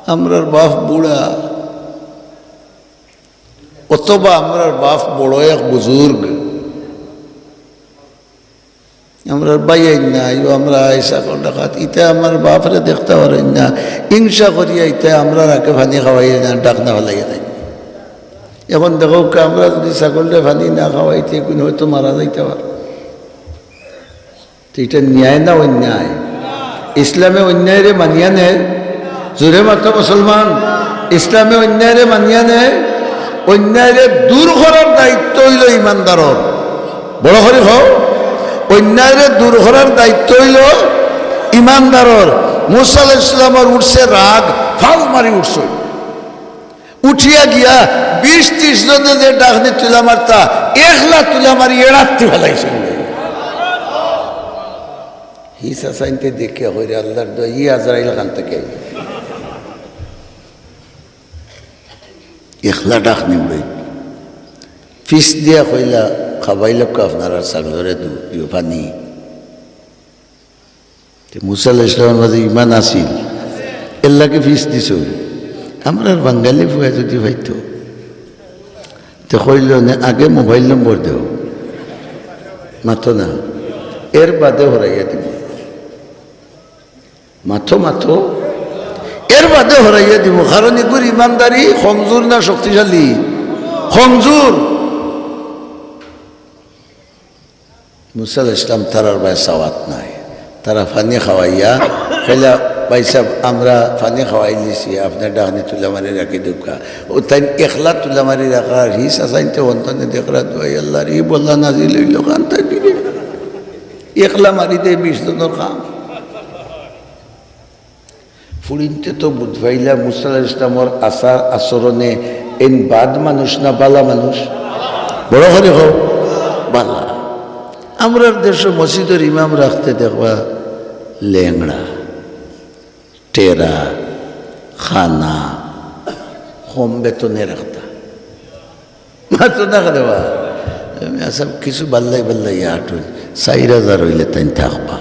আমরার বাপ বুড়া, অথবা আমরার বাপ বড় এক বুজুর্গ। আমরার ভাইয়াইন না, আইও আমরা আইসা কল ডাকাত। ইতা আমার বাপরে দেখতা পারইন না। হিংসা করিয়া ইতা আমরার আগে পানি খাওয়াইয়া না, ডাকনা ফালাইয়া দেয়। এখন দেখউক্কা, আমরা যদি ছাগলরে পানি না খাওয়াইতে, কুন হয়তো মারা যাইতা পারে। তো ইটা ন্যায় না অন্যায়? ইসলামে অন্যায়রে মানিয়া নেয়? জোরে মাতো মুসলমান, ইসলামে অন্যায়রে মানিয়া নেয়? অন্যায়রে দূর করার দায়িত্ব অইলো ইমানদারর। বড় করি কও, অন্যায়রে দূর করার দায়িত্ব অইলো ইমানদারর। মুসা আলাইহিস সালামর উঠছে রাগ, ফাল মারি উঠছে। উঠিয়া গিয়া বিশ ত্রিশ জনে যে ডাকনি তুলা মারতা, একলা তুলা মারি এড়াত্তি ফালাইছে। হি চাচাইন্তে দেখিয়া কইরা, "আল্লার দোয়া, ই আজরাইল কান থাকি আইল?" একলা ডাকনি উড়াই। ফিস দিয়া কইলা, "খাবাইলাউক্কা আপনারার ছাগলরে দুধ দিও, পানি।" তে মুসা আলাইহিস সালামর মাঝে ইমান আছিল, এরলাগি ফিস দিছইন। আমরার বাঙালি ফুয়ায় যদি পাইতো, তে কইলো নে, "আগে মোবাইল নম্বর দেও।" মাতো না, এর বাদে হরাইয়া দিমু। মাতো, মাতো, এর বাদে হরাইয়া দিমু। কারণ ইগুর ইমানদারি কমজোর না শক্তিশালী? কমজোর। মুসা আলাইহিস সালাম তারার বায় চাওয়াত নাই। তারা পানি খাওয়াইয়া কইলা, "ভাইসাব, আমরা পানি খাওয়াইলিছি, আপনে ডাকনি তুলা মারি রাখি দেউক্কা।" অউ তাইন একলা তুলা মারি রাখরা, হি চাচাইন্তে অন্তনে দেখরা, "দোয়াই আল্লার, ই বলা নাজিল অইলো কান থাকি রে। একলা মারি দেয় বিশ জনর কাম।" ফুড়িন্তে তো বুঝ পাইলা মুসা আলাইহিস সালামর আচার আচরণে এইন বাদ মানুষ না বালা মানুষ? বড় করি কও, বালা। আমরার দেশো মসজিদর ইমাম রাখতে দেখবা লেংড়া, টেরা, কানা, কম বেতনে রাখতা। মাতো না কেনে বা? মিয়া সাব কিছু বাল্লাই বাল্লাই আটুন, চাইর হাজার অইলে তাইন থাকবা।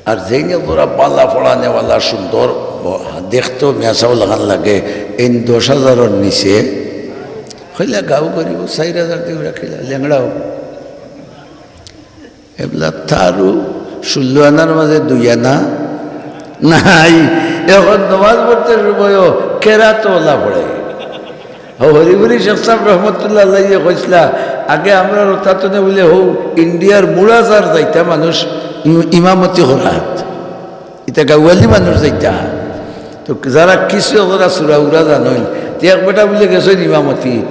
আর যেইন অকরা বালা পড়ানেওয়ালা সুন্দর ব-, দেখতেও মিয়া সাব লাখান লাগে, এইন দশ হাজারর নিচে, কইলা গাউ গরিব, চাইর হাজার দিয়া রাখিলা, লেংড়াও। এবলা তারও ষোলো আনার মাঝে দুই আনা নাই। এখন নমাজ পড়তে সময়ও কেরাতওয়ালা পড়ে। হরিপুরি শেখ সাব রহমতুল্লাহ আলাইহি কইছলা, আগে আমরার অতাতনে বুলে হউ ইন্ডিয়ার মুড়াজার যাইতা মানুষ ইম-, ইমামতি করাত। ইতা গাউয়ালি মানুষ যাইতা। তো যারা কিছু অকরা সুরা উরা জানইন, তে এক বেটা বুলে গেছইন ইমামতি।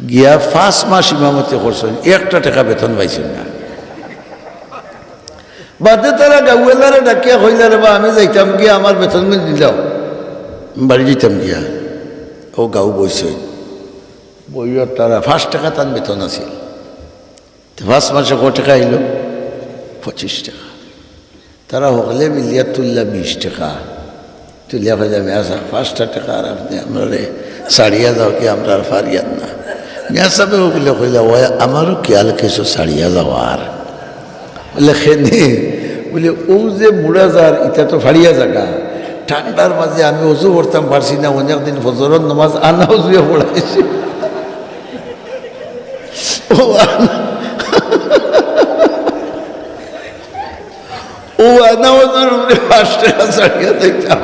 গিয়া পাঁচ মাস ইমামতি করছইন, একটা টেকা বেতন পাইছইন না। বাদে তারা গাউআলারে ডাকিয়া কইলা, "রে বা, আমি যাইতাম গিয়া, আমার বেতন মিল দিলাও, বাড়ি যাইতাম গিয়া।" অউ গাউ বইছইন, বইয়া তারা পাঁচ টেকা তান বেতন আছিল। তে পাঁচ মাসে কয় টেকা আইলো? পঁচিশ টেকা। তারা হকলে মিলিয়া তুললা বিশ টেকা। তুলিয়া কইলা, "মিয়া সাব, পাঁচটা টেকা আর আপনে আমরারে ছাড়িয়া যাওগি, আমরা আর পারিয়ার না।" মিয়া সাবে অগুলে কইলা, "ওই আমারও খিয়াল কিছু ছাড়িয়া যাওয়ার।" বুলে, "কেনে?" বুলে, "অউ যে মুড়াজার, ইটা তো ফাড়িয়া জাগা। ঠান্ডার মাঝে আমি অজু করতাম পারছি না, অনেক দিন ফজরর নমাজ আনা অজুয়ে পড়াইছি।" অউ আনা, অউ আনা অজুর উপরে পাঁচ টেকা ছাড়িয়া যাইতাম।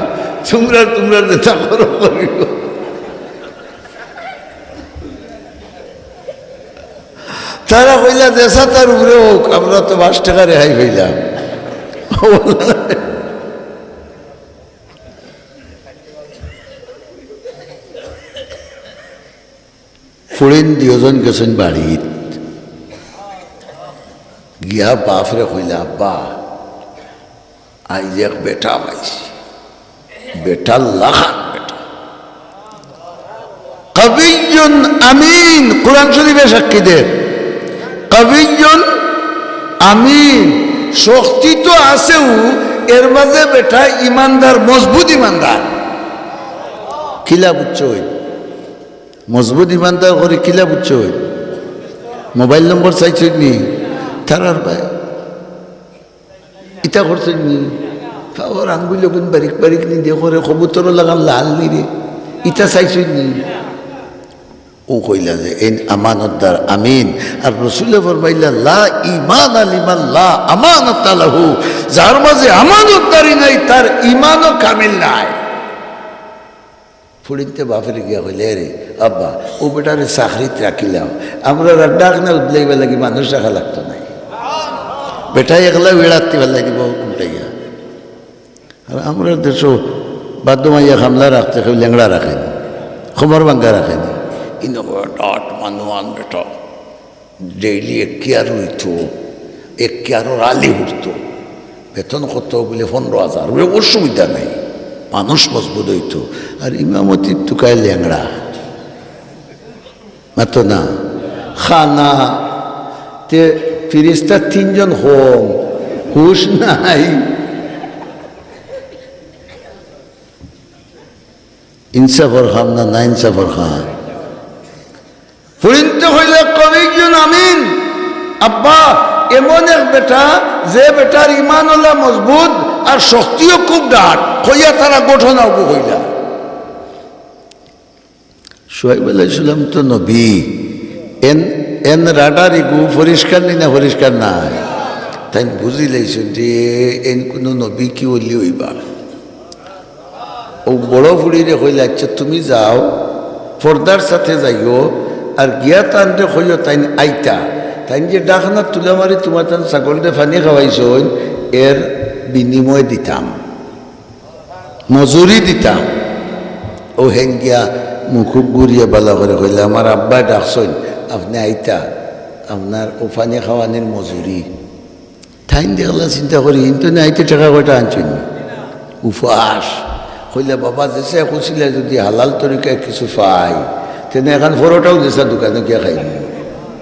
তুমরার, তুমরার যেতা করো করিও। তারা কইলা, "যেতা তার উপরে অউক, আমরা তো পাঁচ টেকা রেহাই পাইলাম।" ফুড়িন দুইজন গেছইন বাড়িত। গিয়া বাফরে কইলা, "আব্বা, আইজ এক বেটা পাইছি, বেটা লাখান বেটা। কাবিয়্যুন আমিন, কোরআন শরীফে সাক্ষী দের। কাবিয়্যুন আমিন, শক্তি তো আছেউ, এর মাঝে বেটা ইমানদার, মজবুত ইমানদার।" কিলা বুঝছইন? মজবুত ইমানদার করি কিলা বুঝছইন? মোবাইল নম্বর চাইছইন নি? তারার ভাই ইতা করছইন নি? পাওর আঙ্গুল অগুন বারিক বারিক নি দে করে, কবুতর লাখান লাল নি রে, ইতা চাইছইন নি? অউ কইলা যে এইন আমানতদার আমিন। আর রসুলে ফরমাইলা, "লা ঈমানা লিমান লা আমানাতা লাহু।" যার মাঝে আমানতদারি নাই, তার ইমানও কামিল নাই। ফুড়িন্তে বাফরে গিয়া কইলে, "এরে আব্বা, অউ বেটারে চাকরিত রাখিলাও, আমরার আর ডাকনা উদলাইবার লাগি মানুষ রাখা লাগতো নায়, বেটায় একলা উড়াত দিবার লাগি বউ উল্টাইয়া।" আর আমরার দেশো বাদুমাইয়া কামলা রাখতে কেউ লেংড়া রাখে নি, কোমর ভাঙ্গা রাখে নি। ইনো ডাট মানুয়ান বেটা। ডেইলি এক কিয়ার অইতো, এক কিয়ারর আলি উঠতো, বেতন কত বুলে? পনরো হাজার। বুলে, "অসুবিধা নাই, মানুষ মজবুত অইতো।" আর ইমামতির তুকায় লেংড়া, মাতো না, খানা, তে ফিরিস্তা তিনজন কম, হুশ নাই। ইনসাফর কাম না, না ইনসাফর কাম? ফুড়িন্তে কইলা, "কাবিয়্যুন আমিন।" আব্বা, এমন এক বেটা, যে বেটার ইমান অলা মজবুত আর শক্তিও খুব ডাট। কইয়া তারা ঘটনা অগু কইলা। শুআইব আলাইহিস সালাম তো নবী, এন, এন রাডার ইগু পরিষ্কার নি না পরিষ্কার নায়? তাইন বুঝিলাইছইন যে এন কুনু নবী কি অলি অইবা। অউ বড় ফুড়িরে কইলা, "আচ্ছা, তুমি যাও, পর্দার সাথে যাইও, আর গিয়া তানরে কইও তাইন আইতা। তাইন যে ডাকনা তুলা মারি তুমার তান ছাগলরে পানি খাওয়াইছইন, এর বিনিময় দিতাম, মজুরি দিতাম।" অউ হেন গিয়া মুখুক ঘুরিয়া বালা করে কইলা, "আমার আব্বায় ডাকছইন, আপনে আইতা, আপনার অউ পানি খাওয়ানির মজুরি।" তাইন দেখলা চিন্তা করি, ইনতনে আইতে টেকা কয়টা আনছইন? উপাস। কইলা, "বাবা, যেছা কইছিলা যুদি হালাল তরিকায় কিছু পাই, তেনে এখান পরোটাও যেছা দোকানো গিয়া খাইমু।"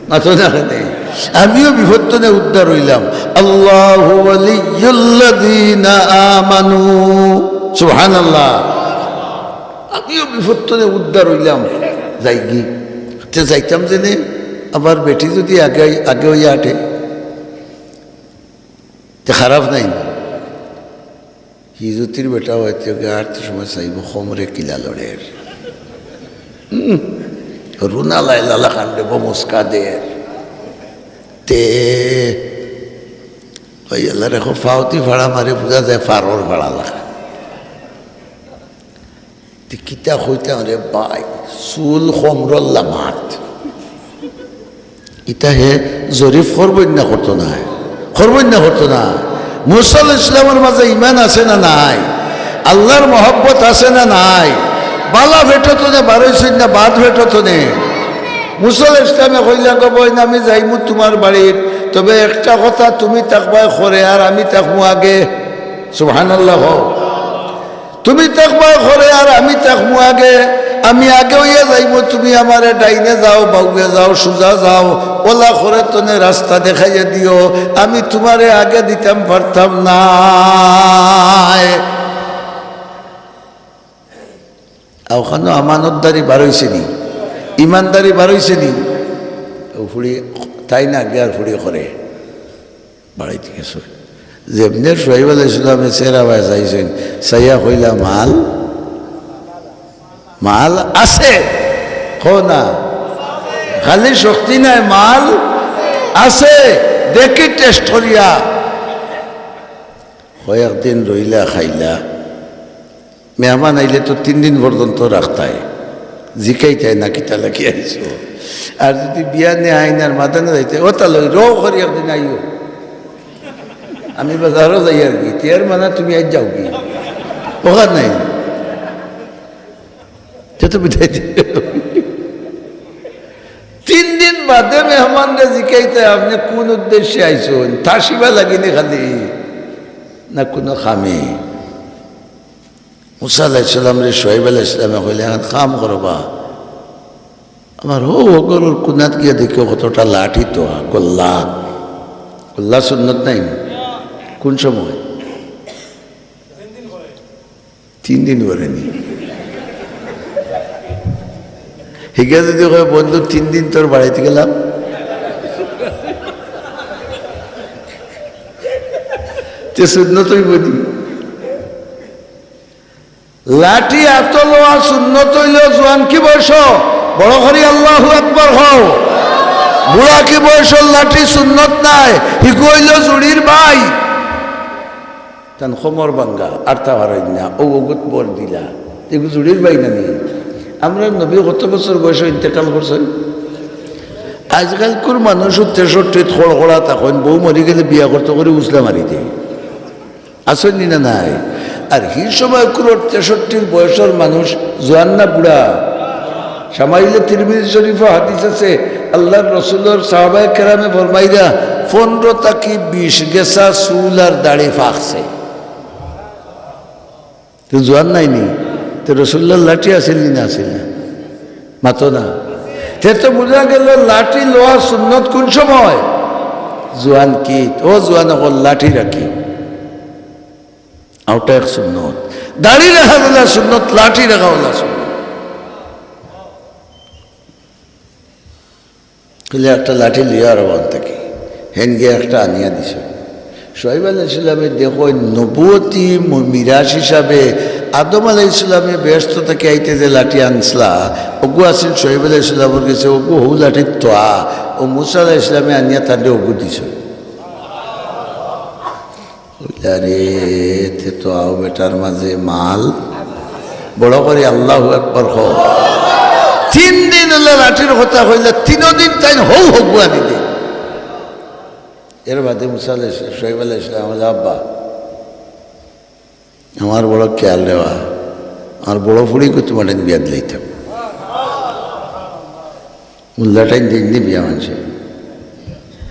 মাতো না কেনে? আমিও বিপদ তনে উদ্ধার অইলাম। আল্লাহু ওয়ালিয়্যুল্লাযীনা আমানু। সুবহানাল্লাহ। আমিও বিপদ তনে উদ্ধার অইলাম। যাইগি। তে যাইতাম যেনে, আবার বেটি যুদি আগে, আগে অইয়া আটে। তে খারাপ নায় নি? হিজুতির বেটা অইতে গিয়া আর তো সময় চাইবো, কোমরে কিলা লড়ের। হুম, রুনা লাইলা লাখান দেবো মুস্কা দের। তে ওই আল্লাহ রেখো ফাউতি ফাড়া মারে, বুঝা যায় ফারর ফাড়া লাখান। তে কিতা কইতাম রে ভাই, চুল কোমরর লামাত। ইতা হে জরিফ করবইন না করতো না? করবইন না করতো না? মুসা আলাইহিস সালামর মাঝে ইমান আছে না নাই? আল্লাহর মহব্বত আছে না নাই? বালা ফেটো তনে বারইছইন না বাদ ফেটো তনে? মুসা আলাইহিস সালামে কইলা, "গো বইন, আমি যাইমু তুমার বাড়িত, তবে একটা কথা, তুমি থাকবায় খরে আর আমি থাকমু আগে।" সুবহানাল্লাহ কও। তুমি থাকবায় খরে আর আমি থাকমু আগে। আমি আগে অইয়া যাইমু, তুমি আমারে ডাইনে যাও, বাউয়ে যাও, সুজা যাও, অলা খরে তনে রাস্তা দেখাইয়া দিও, আমি তুমারে আগে দিতাম পারতাম নায়। অখানো আমানতদারি বারইছে নি, ইমানদারি বারইছে নি। অউ ফুড়ি তাইন আগে আর ফুড়ি খরে বাড়াইতে গেছে। যেমনে শুআইব আলাইহিস সালামে চেহারা বায় চাইছইন, চাইয়া কইলা, "মাল, মাল আছে।" কও না, খালি শক্তি নাই, মাল আছে। দেখি টেস্ট করিয়া। কয়েকদিন রইলা, খাইলা। মেহমান আইলে তো তিন দিন পর্যন্ত রাখতায়, জিকাইতায় না কিতা লাগি আইছো। আর যদি বিয়ানে আইন আর মাদানে যাইতে, ও তা লই রও করি একদিন আইও। আমি বাজারও যাই আর কি, তিয়ার মানে তুমি আজ যাও কি? ওখান নাই। তে তো বিদায় দিলে। তিন দিন বাদে মেহমানরে জিকাইতে, "আপনি কোন উদ্দেশ্যে আইছইন? তাসিবা লাগিনি খালি, না কোনো খামে?" মুসা আলাইহিস সালামরে শুয়াইব আলাইহিস সালামে কইলে, "এখন কাম করবা, আমার হো হো ঘরর কুনাত গিয়া দেখিও কতটা লাঠি থোয়া, গল্লা।" গল্লা সুন্নত নায় নি? কোন সময়? তিন দিন পরে নি। হিগা যদি কয়, "বন্ধু, তিন দিন তোর বাড়িত গেলাম," তে সুন্নত অইবো নি? লাঠি আতো লওয়া সুন্নত অইলো জোয়ানকি বয়সো। বড় করি আল্লাহু আকবার কও। বুড়াকি বয়সর লাঠি সুন্নত নায়, হিগু অইলো জুড়ির ভাই। তান কোমর ভাঙ্গা, আরতা পারইন না, অউ অগুত ভর দিলা। ইগু জুড়ির ভাই না নি? আমরার নবী কত বছর বয়সো ইন্তেকাল করছইন? আজকালকুর মানুষ তেষট্টিত খড়খড়া থাকইন, বউ মরি গেলে বিয়া করতে করি উজলা মারি দেয়। আছইন নি না নাই? আর হি সময়কুর তেষট্টির বয়সর মানুষ জোয়ান না বুড়া? শামাইলে তিরমিজি শরীফো হাদিস আছে, আল্লাহর রসুলর সাহাবায়ে কেরামে ফরমাইরা, "পনরো থাকি বিশ গেছা চুল আর দাড়ি ফাকছে।" তে জোয়ান নায় নি? তে রসুলুল্লাহর লাঠি আছিল নি না আছিল না? মাতো না। তে তো বুঝা গেল লাঠি লওয়া সুন্নত কোন সময়? জোয়ানকিত। ও জোয়ান অকল, লাঠি রাখি। অউটা এক সুন্নত। দাড়ি রাখা অলা সুন্নত, লাঠি রাখা অলা সুন্নত। কইলে, "একটা লাঠি লইয়া আরো বান থাকি।" হেন গিয়া একটা আনিয়া দিছে। শুয়াইব আলাইহিস সালামে দেখইন, নবুয়তি ম-, মিরাস হিসাবে আদম আলাইহিস সালামে বেহেশত থাকি আইতে যে লাঠি আনছলা, অগু আছিল শুয়াইব আলাইহিস সালামর গেছে, অগু হউ লাঠিত থোয়া, অউ মুসা আলাইহিস সালামে আনিয়া তানরে অগু দিছে। কইলা, "রে, তে তো আও বেটার মাঝে মাল।" বড় করি আল্লাহু আকবার কও। তিন দিন অইলে লাঠির কথা কইলা, তিনো দিন তাইন হউ হগু আনি দে। এর বাদে মুসা আলাইহিস, শুয়াইব আলাইহিস সালাম কইলা, "আব্বা, আমার বড় খেয়াল রেবা, আমার বড় ফুড়িগু তুমার বিয়া দিলাইতাম।" মুল্লাটাইন দিন দিন বিয়া মানছে।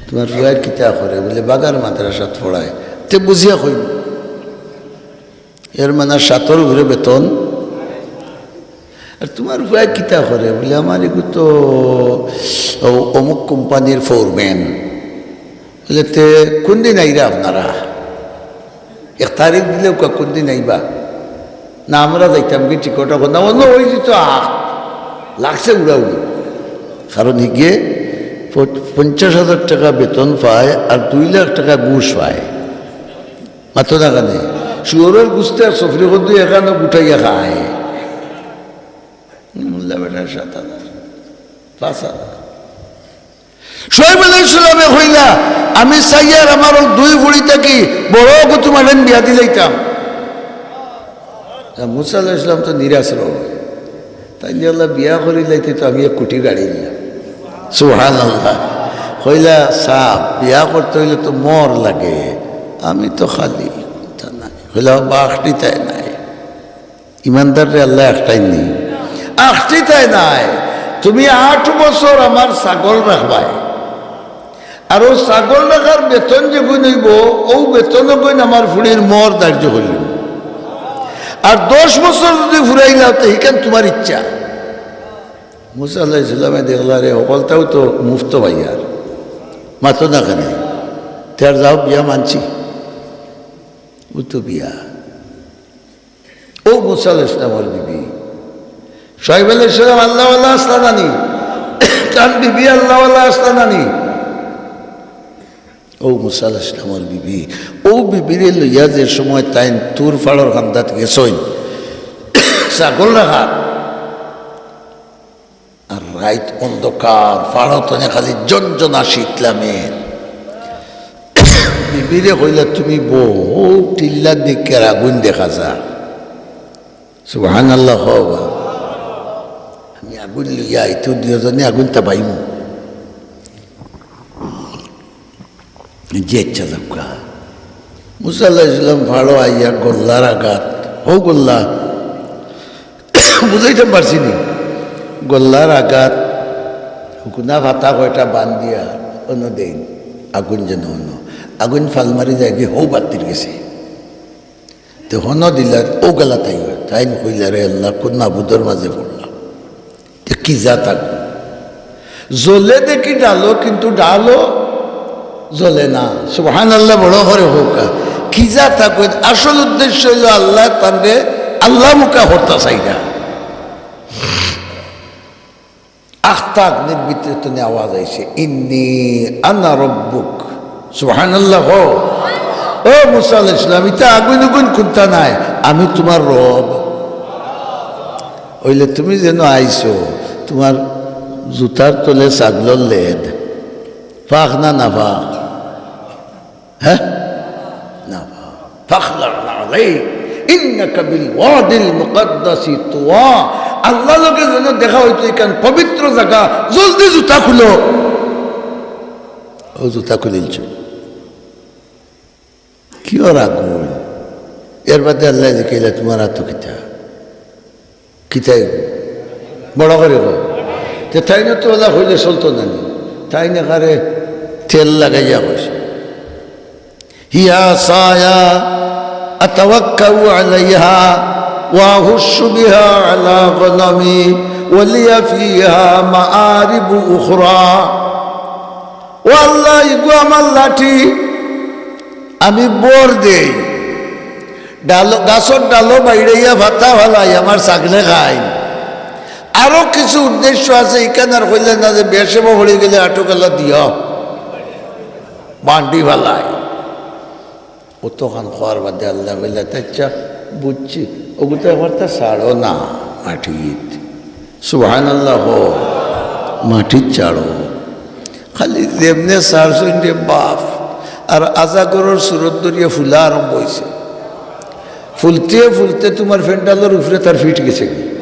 "তুমার ফুয়ায় কিতা করে?" বলে, "বাগার মাদ্রাসাত পড়ায়।" তে বুঝিয়া কইন, এর মানে সাতর উপরে বেতন। "আর তুমার ফুয়ায় কিতা করে?" বলে, "আমার এগু তো অ-, অমুক কোম্পানির ফোরম্যান।" বলে, "তে কোন দিন আইরা আপনারা? এক তারিখ দিলে কোন দিন আইবা?" "না, আমরা যাইতাম কি টিকট এখন না, অন্য ওই যে তো আহ, লাগছে উড়াউড়ি।" কারণ হিগে প-, পঞ্চাশ হাজার টেকা বেতন পায় আর দুই লাখ টেকা ঘুষ পায়। মাতো না কেনে? শুয়োরর গুস্তে আর সফরি কদ্দু এখানো গুটাইয়া খায়। মুল্লা বেটার সাত হাজার, পাঁচ হাজার। শুয়াইব আলাইহিস সালামে কইলা, "আমি চাইয়ার আমার অউ দুই ফুড়ি থাকি বড় অগু তুমার বিয়া দিলাইতাম।" আর মুসা আলাইহিস সালাম তো নিরাশ রয়। তাইন যে আল্লাহ বিয়া করিলাইতে তো আমি এক কোটি গাড়ি নিলাম। সুবহানাল্লাহ। কইলা, "সাব, বিয়া করতে অইলে তো মোহর লাগে, আমি তো খালি।" তা নাই। কইলা, "বাবা, আখটি তাই নাই।" ইমানদাররে আল্লায় আখটাইন নি? আখটি তাই নাই। তুমি আট বছর আমার ছাগল রাখবায়। আর অউ ছাগল রাখার বেতন যেগুন অইবো, অউ বেতনগুন আমার ফুড়ির মোহর ধার্য করিলিমু। আর দশ বছর যদি ফুরাইলাও, তে হিখান তুমার ইচ্ছা। মুসা আলাইহিস সালামে দেখলা, রে, হকলতাউ তো মুফত পাইয়ার। মাতো না কেনে? তে আর যাও, বিয়া মানছি। অউ তো বিয়া। অউ মুসা আলাইহিস সালামর বিবি। শুয়াইব আলাইহিস সালাম আল্লাহওয়ালা আছলা না নি? তান বিবি আল্লাহওয়ালা আছলা না নি? অউ মুসা আলাইহিস সালামর বিবি। অউ বিবিরে লইয়া যে সময় তাইন তুর ফাড়র কান্দাত গেছইন, ছাগল রাখাত, আর রাইত অন্ধকার, ফাড়ো তনে খালি জনজনা শীত লামের। বিবিরে কইলা, "তুমি বও, অউ টিল্লার দিকে আগুন দেখা যার।" সুবহানাল্লাহ কও বা। আমি আগুন লইয়া আইতো, দুইজনে আগুন তাপাইমু। জি আচ্ছা, যাউক্কা। মুসা আলাইহিস সালাম ফাড়ো আইয়া গল্লার আগাত, হউ গল্লা, বুঝাইতাম পারছি নি? গল্লার আগাত হুকুনা ফাতা কয়টা বান্ধিয়া অনো দেইন, আগুন যেন অনো, আগুন ফাল মারি যায়গি হউ বাত্তির গেছে। তে হনো দিলার অউ গেলা তাই অয়। তাইন কইলা, "রে আল্লাহ, কুন মাবুদর মাঝে পড়লাম?" তে কি জাত আগুন? জ্বলে দেখি ডালো, কিন্তু ডালো জ্বলে না। সুবহানাল্লাহ বড় করি কউক্কা। কি জাত আগুন? আসল উদ্দেশ্য অইলো আল্লায় তানরে আল্লাহ মুখা করতা চাইরা। আখতা আগুনর ভিতরে তনে আওয়াজ আইছে, "ইন্নী আনা রব্বুক।" সুবহানাল্লাহ কও। ও মুসা আলাইহিস সালাম, ইতা আগুন উগুন কুন্তা নায়, আমি তুমার রব। অইলে তুমি যেন আইছো, তুমার জুতার তলে ছাগলর লেদ, ফাক না না ফাক? হ্যাঁ? না, ফাখলা'না আলাইক, ইন্নাকা বিল ওয়াদিল মুকাদ্দাসি তুওয়া। আল্লাহর লগে যেন দেখা অইতো, ইখান পবিত্র জাগা, জলদি জুতা খুলো। অউ জুতা খুলিলছে। কিওর আগুন? এর বাদে আল্লায় জিকাইলা, "তুমার আতো কিতা?" কিতাই? বড় করি কও। তে তাইন তো অলা কইলে চলতো না নি? তাইন একারে তেল লাগাইয়া কইছে, "হিয়া আসায়া আতাওয়াক্কাউ আলাইহা ওয়া আহুশশু বিহা আলা গনামি ওয়া লিয়া ফিহা মাআরিবু উখরা।" ও আল্লাহ, ইগু আমার লাঠি, আমি বর দেই, ডালো, গাছর ডালো বাইড়াইয়া ফাতা ফালাই, আমার ছাগলে খায়। আরো কিছু উদ্দেশ্য আছে, ইখান আর কইলে না যে বেশেবো পড়ি গেলে আটুকালা দিও, বান্ডি ফালাই। অতখান কওয়ার বাদে আল্লায় কইলা, "আচ্ছা, বুঝছি, অগুতা একবার তা ছাড়ো না মাটিত।" সুবহানাল্লাহ কও, মাটিত ছাড়ো। খালি যেমনে ছাড়ছইন রে বাপ, আর আজাগরর সুরত ধরিয়া ফুলা আরম্ভ অইছে। ফুলতে ফুলতে তুমার ফেন্ডালর উপরে তার ফিট গেছে গি।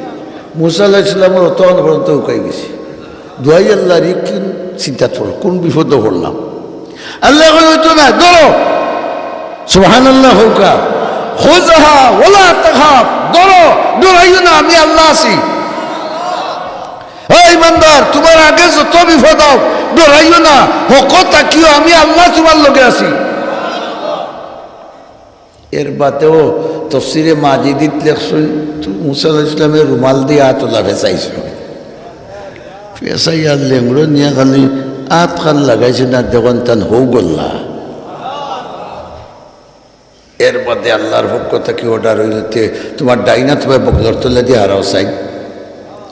মুসা আলাইহিস সালামর অতখান পর্যন্ত হুকাই গেছে। দোহাই আল্লাহর, ই কুন চিন্তাত পড়লাম, কুন বিপদো পড়লাম? আল্লায় কইন, "অইতো না, ধরো।" সুবহানাল্লাহ কউক্কা। "খুযহা ওয়ালা তাখাফ", ধরো, ডরাইও না, আমি আল্লাহ আছি। ও ইমানদার, তুমার আগে যত বিপদ আউক, ডরাইও না, হকো থাকিও, আমি আল্লাহ তুমার লগে আছি। এর বাদেও তফসিরে মাজিদিত লেখছইন, তো মুসা আলাইহিস সালামে রুমাল দিয়া আত অলা ফেছাইছইন। ফেছাইয়া লেংড়ো নিয়া খালি আতখান লাগাইছইন, দেখইন তান হউ গল্লা। এর বাদে আল্লাহর পক্ষ থাকি অর্ডার অইলো, "তে তুমার ডাইন আত বায় বগলর তলেদি হারাও চাই।"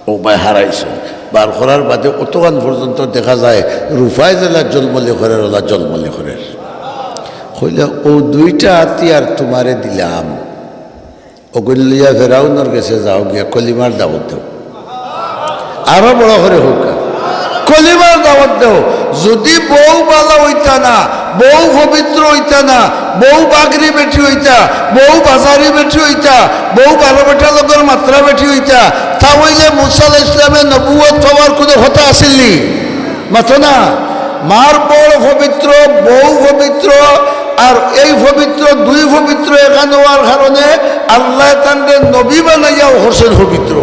অউ বায় হারাইছইন। বার করার বাদে অতখান পর্যন্ত দেখা যায় রুফায় যেলা জলমলি করের, অলা জলমলি করের। কইলা, "অউ দুইটা হাতিয়ার তুমারে দিলাম, অগুইন লইয়া ফেরাউনর গেছে যাও, গিয়া কলিমার দাওয়াত দেও।" আরো বড় করি কউক্কা, "কলিমার দাওয়াত দেও।" যুদি বউ ভালা অইতা না, বউ পবিত্র অইতা না, বউ বাগরি বেটি অইতা, বউ বাজারি বেটি অইতা, বউ বারো বেটা লগর মাতরা বেটি অইতা, তা অইলে মুসা আলাইহিস সালামে নবুয়ত পাওয়ার কুনু কথা আছিল নি? মাতো না। মার বড় পবিত্র, বউ পবিত্র, আর এই পবিত্র, দুই পবিত্র একখান অওয়ার কারণে আল্লায় তানরে নবী বানাইয়াও করছইন পবিত্র।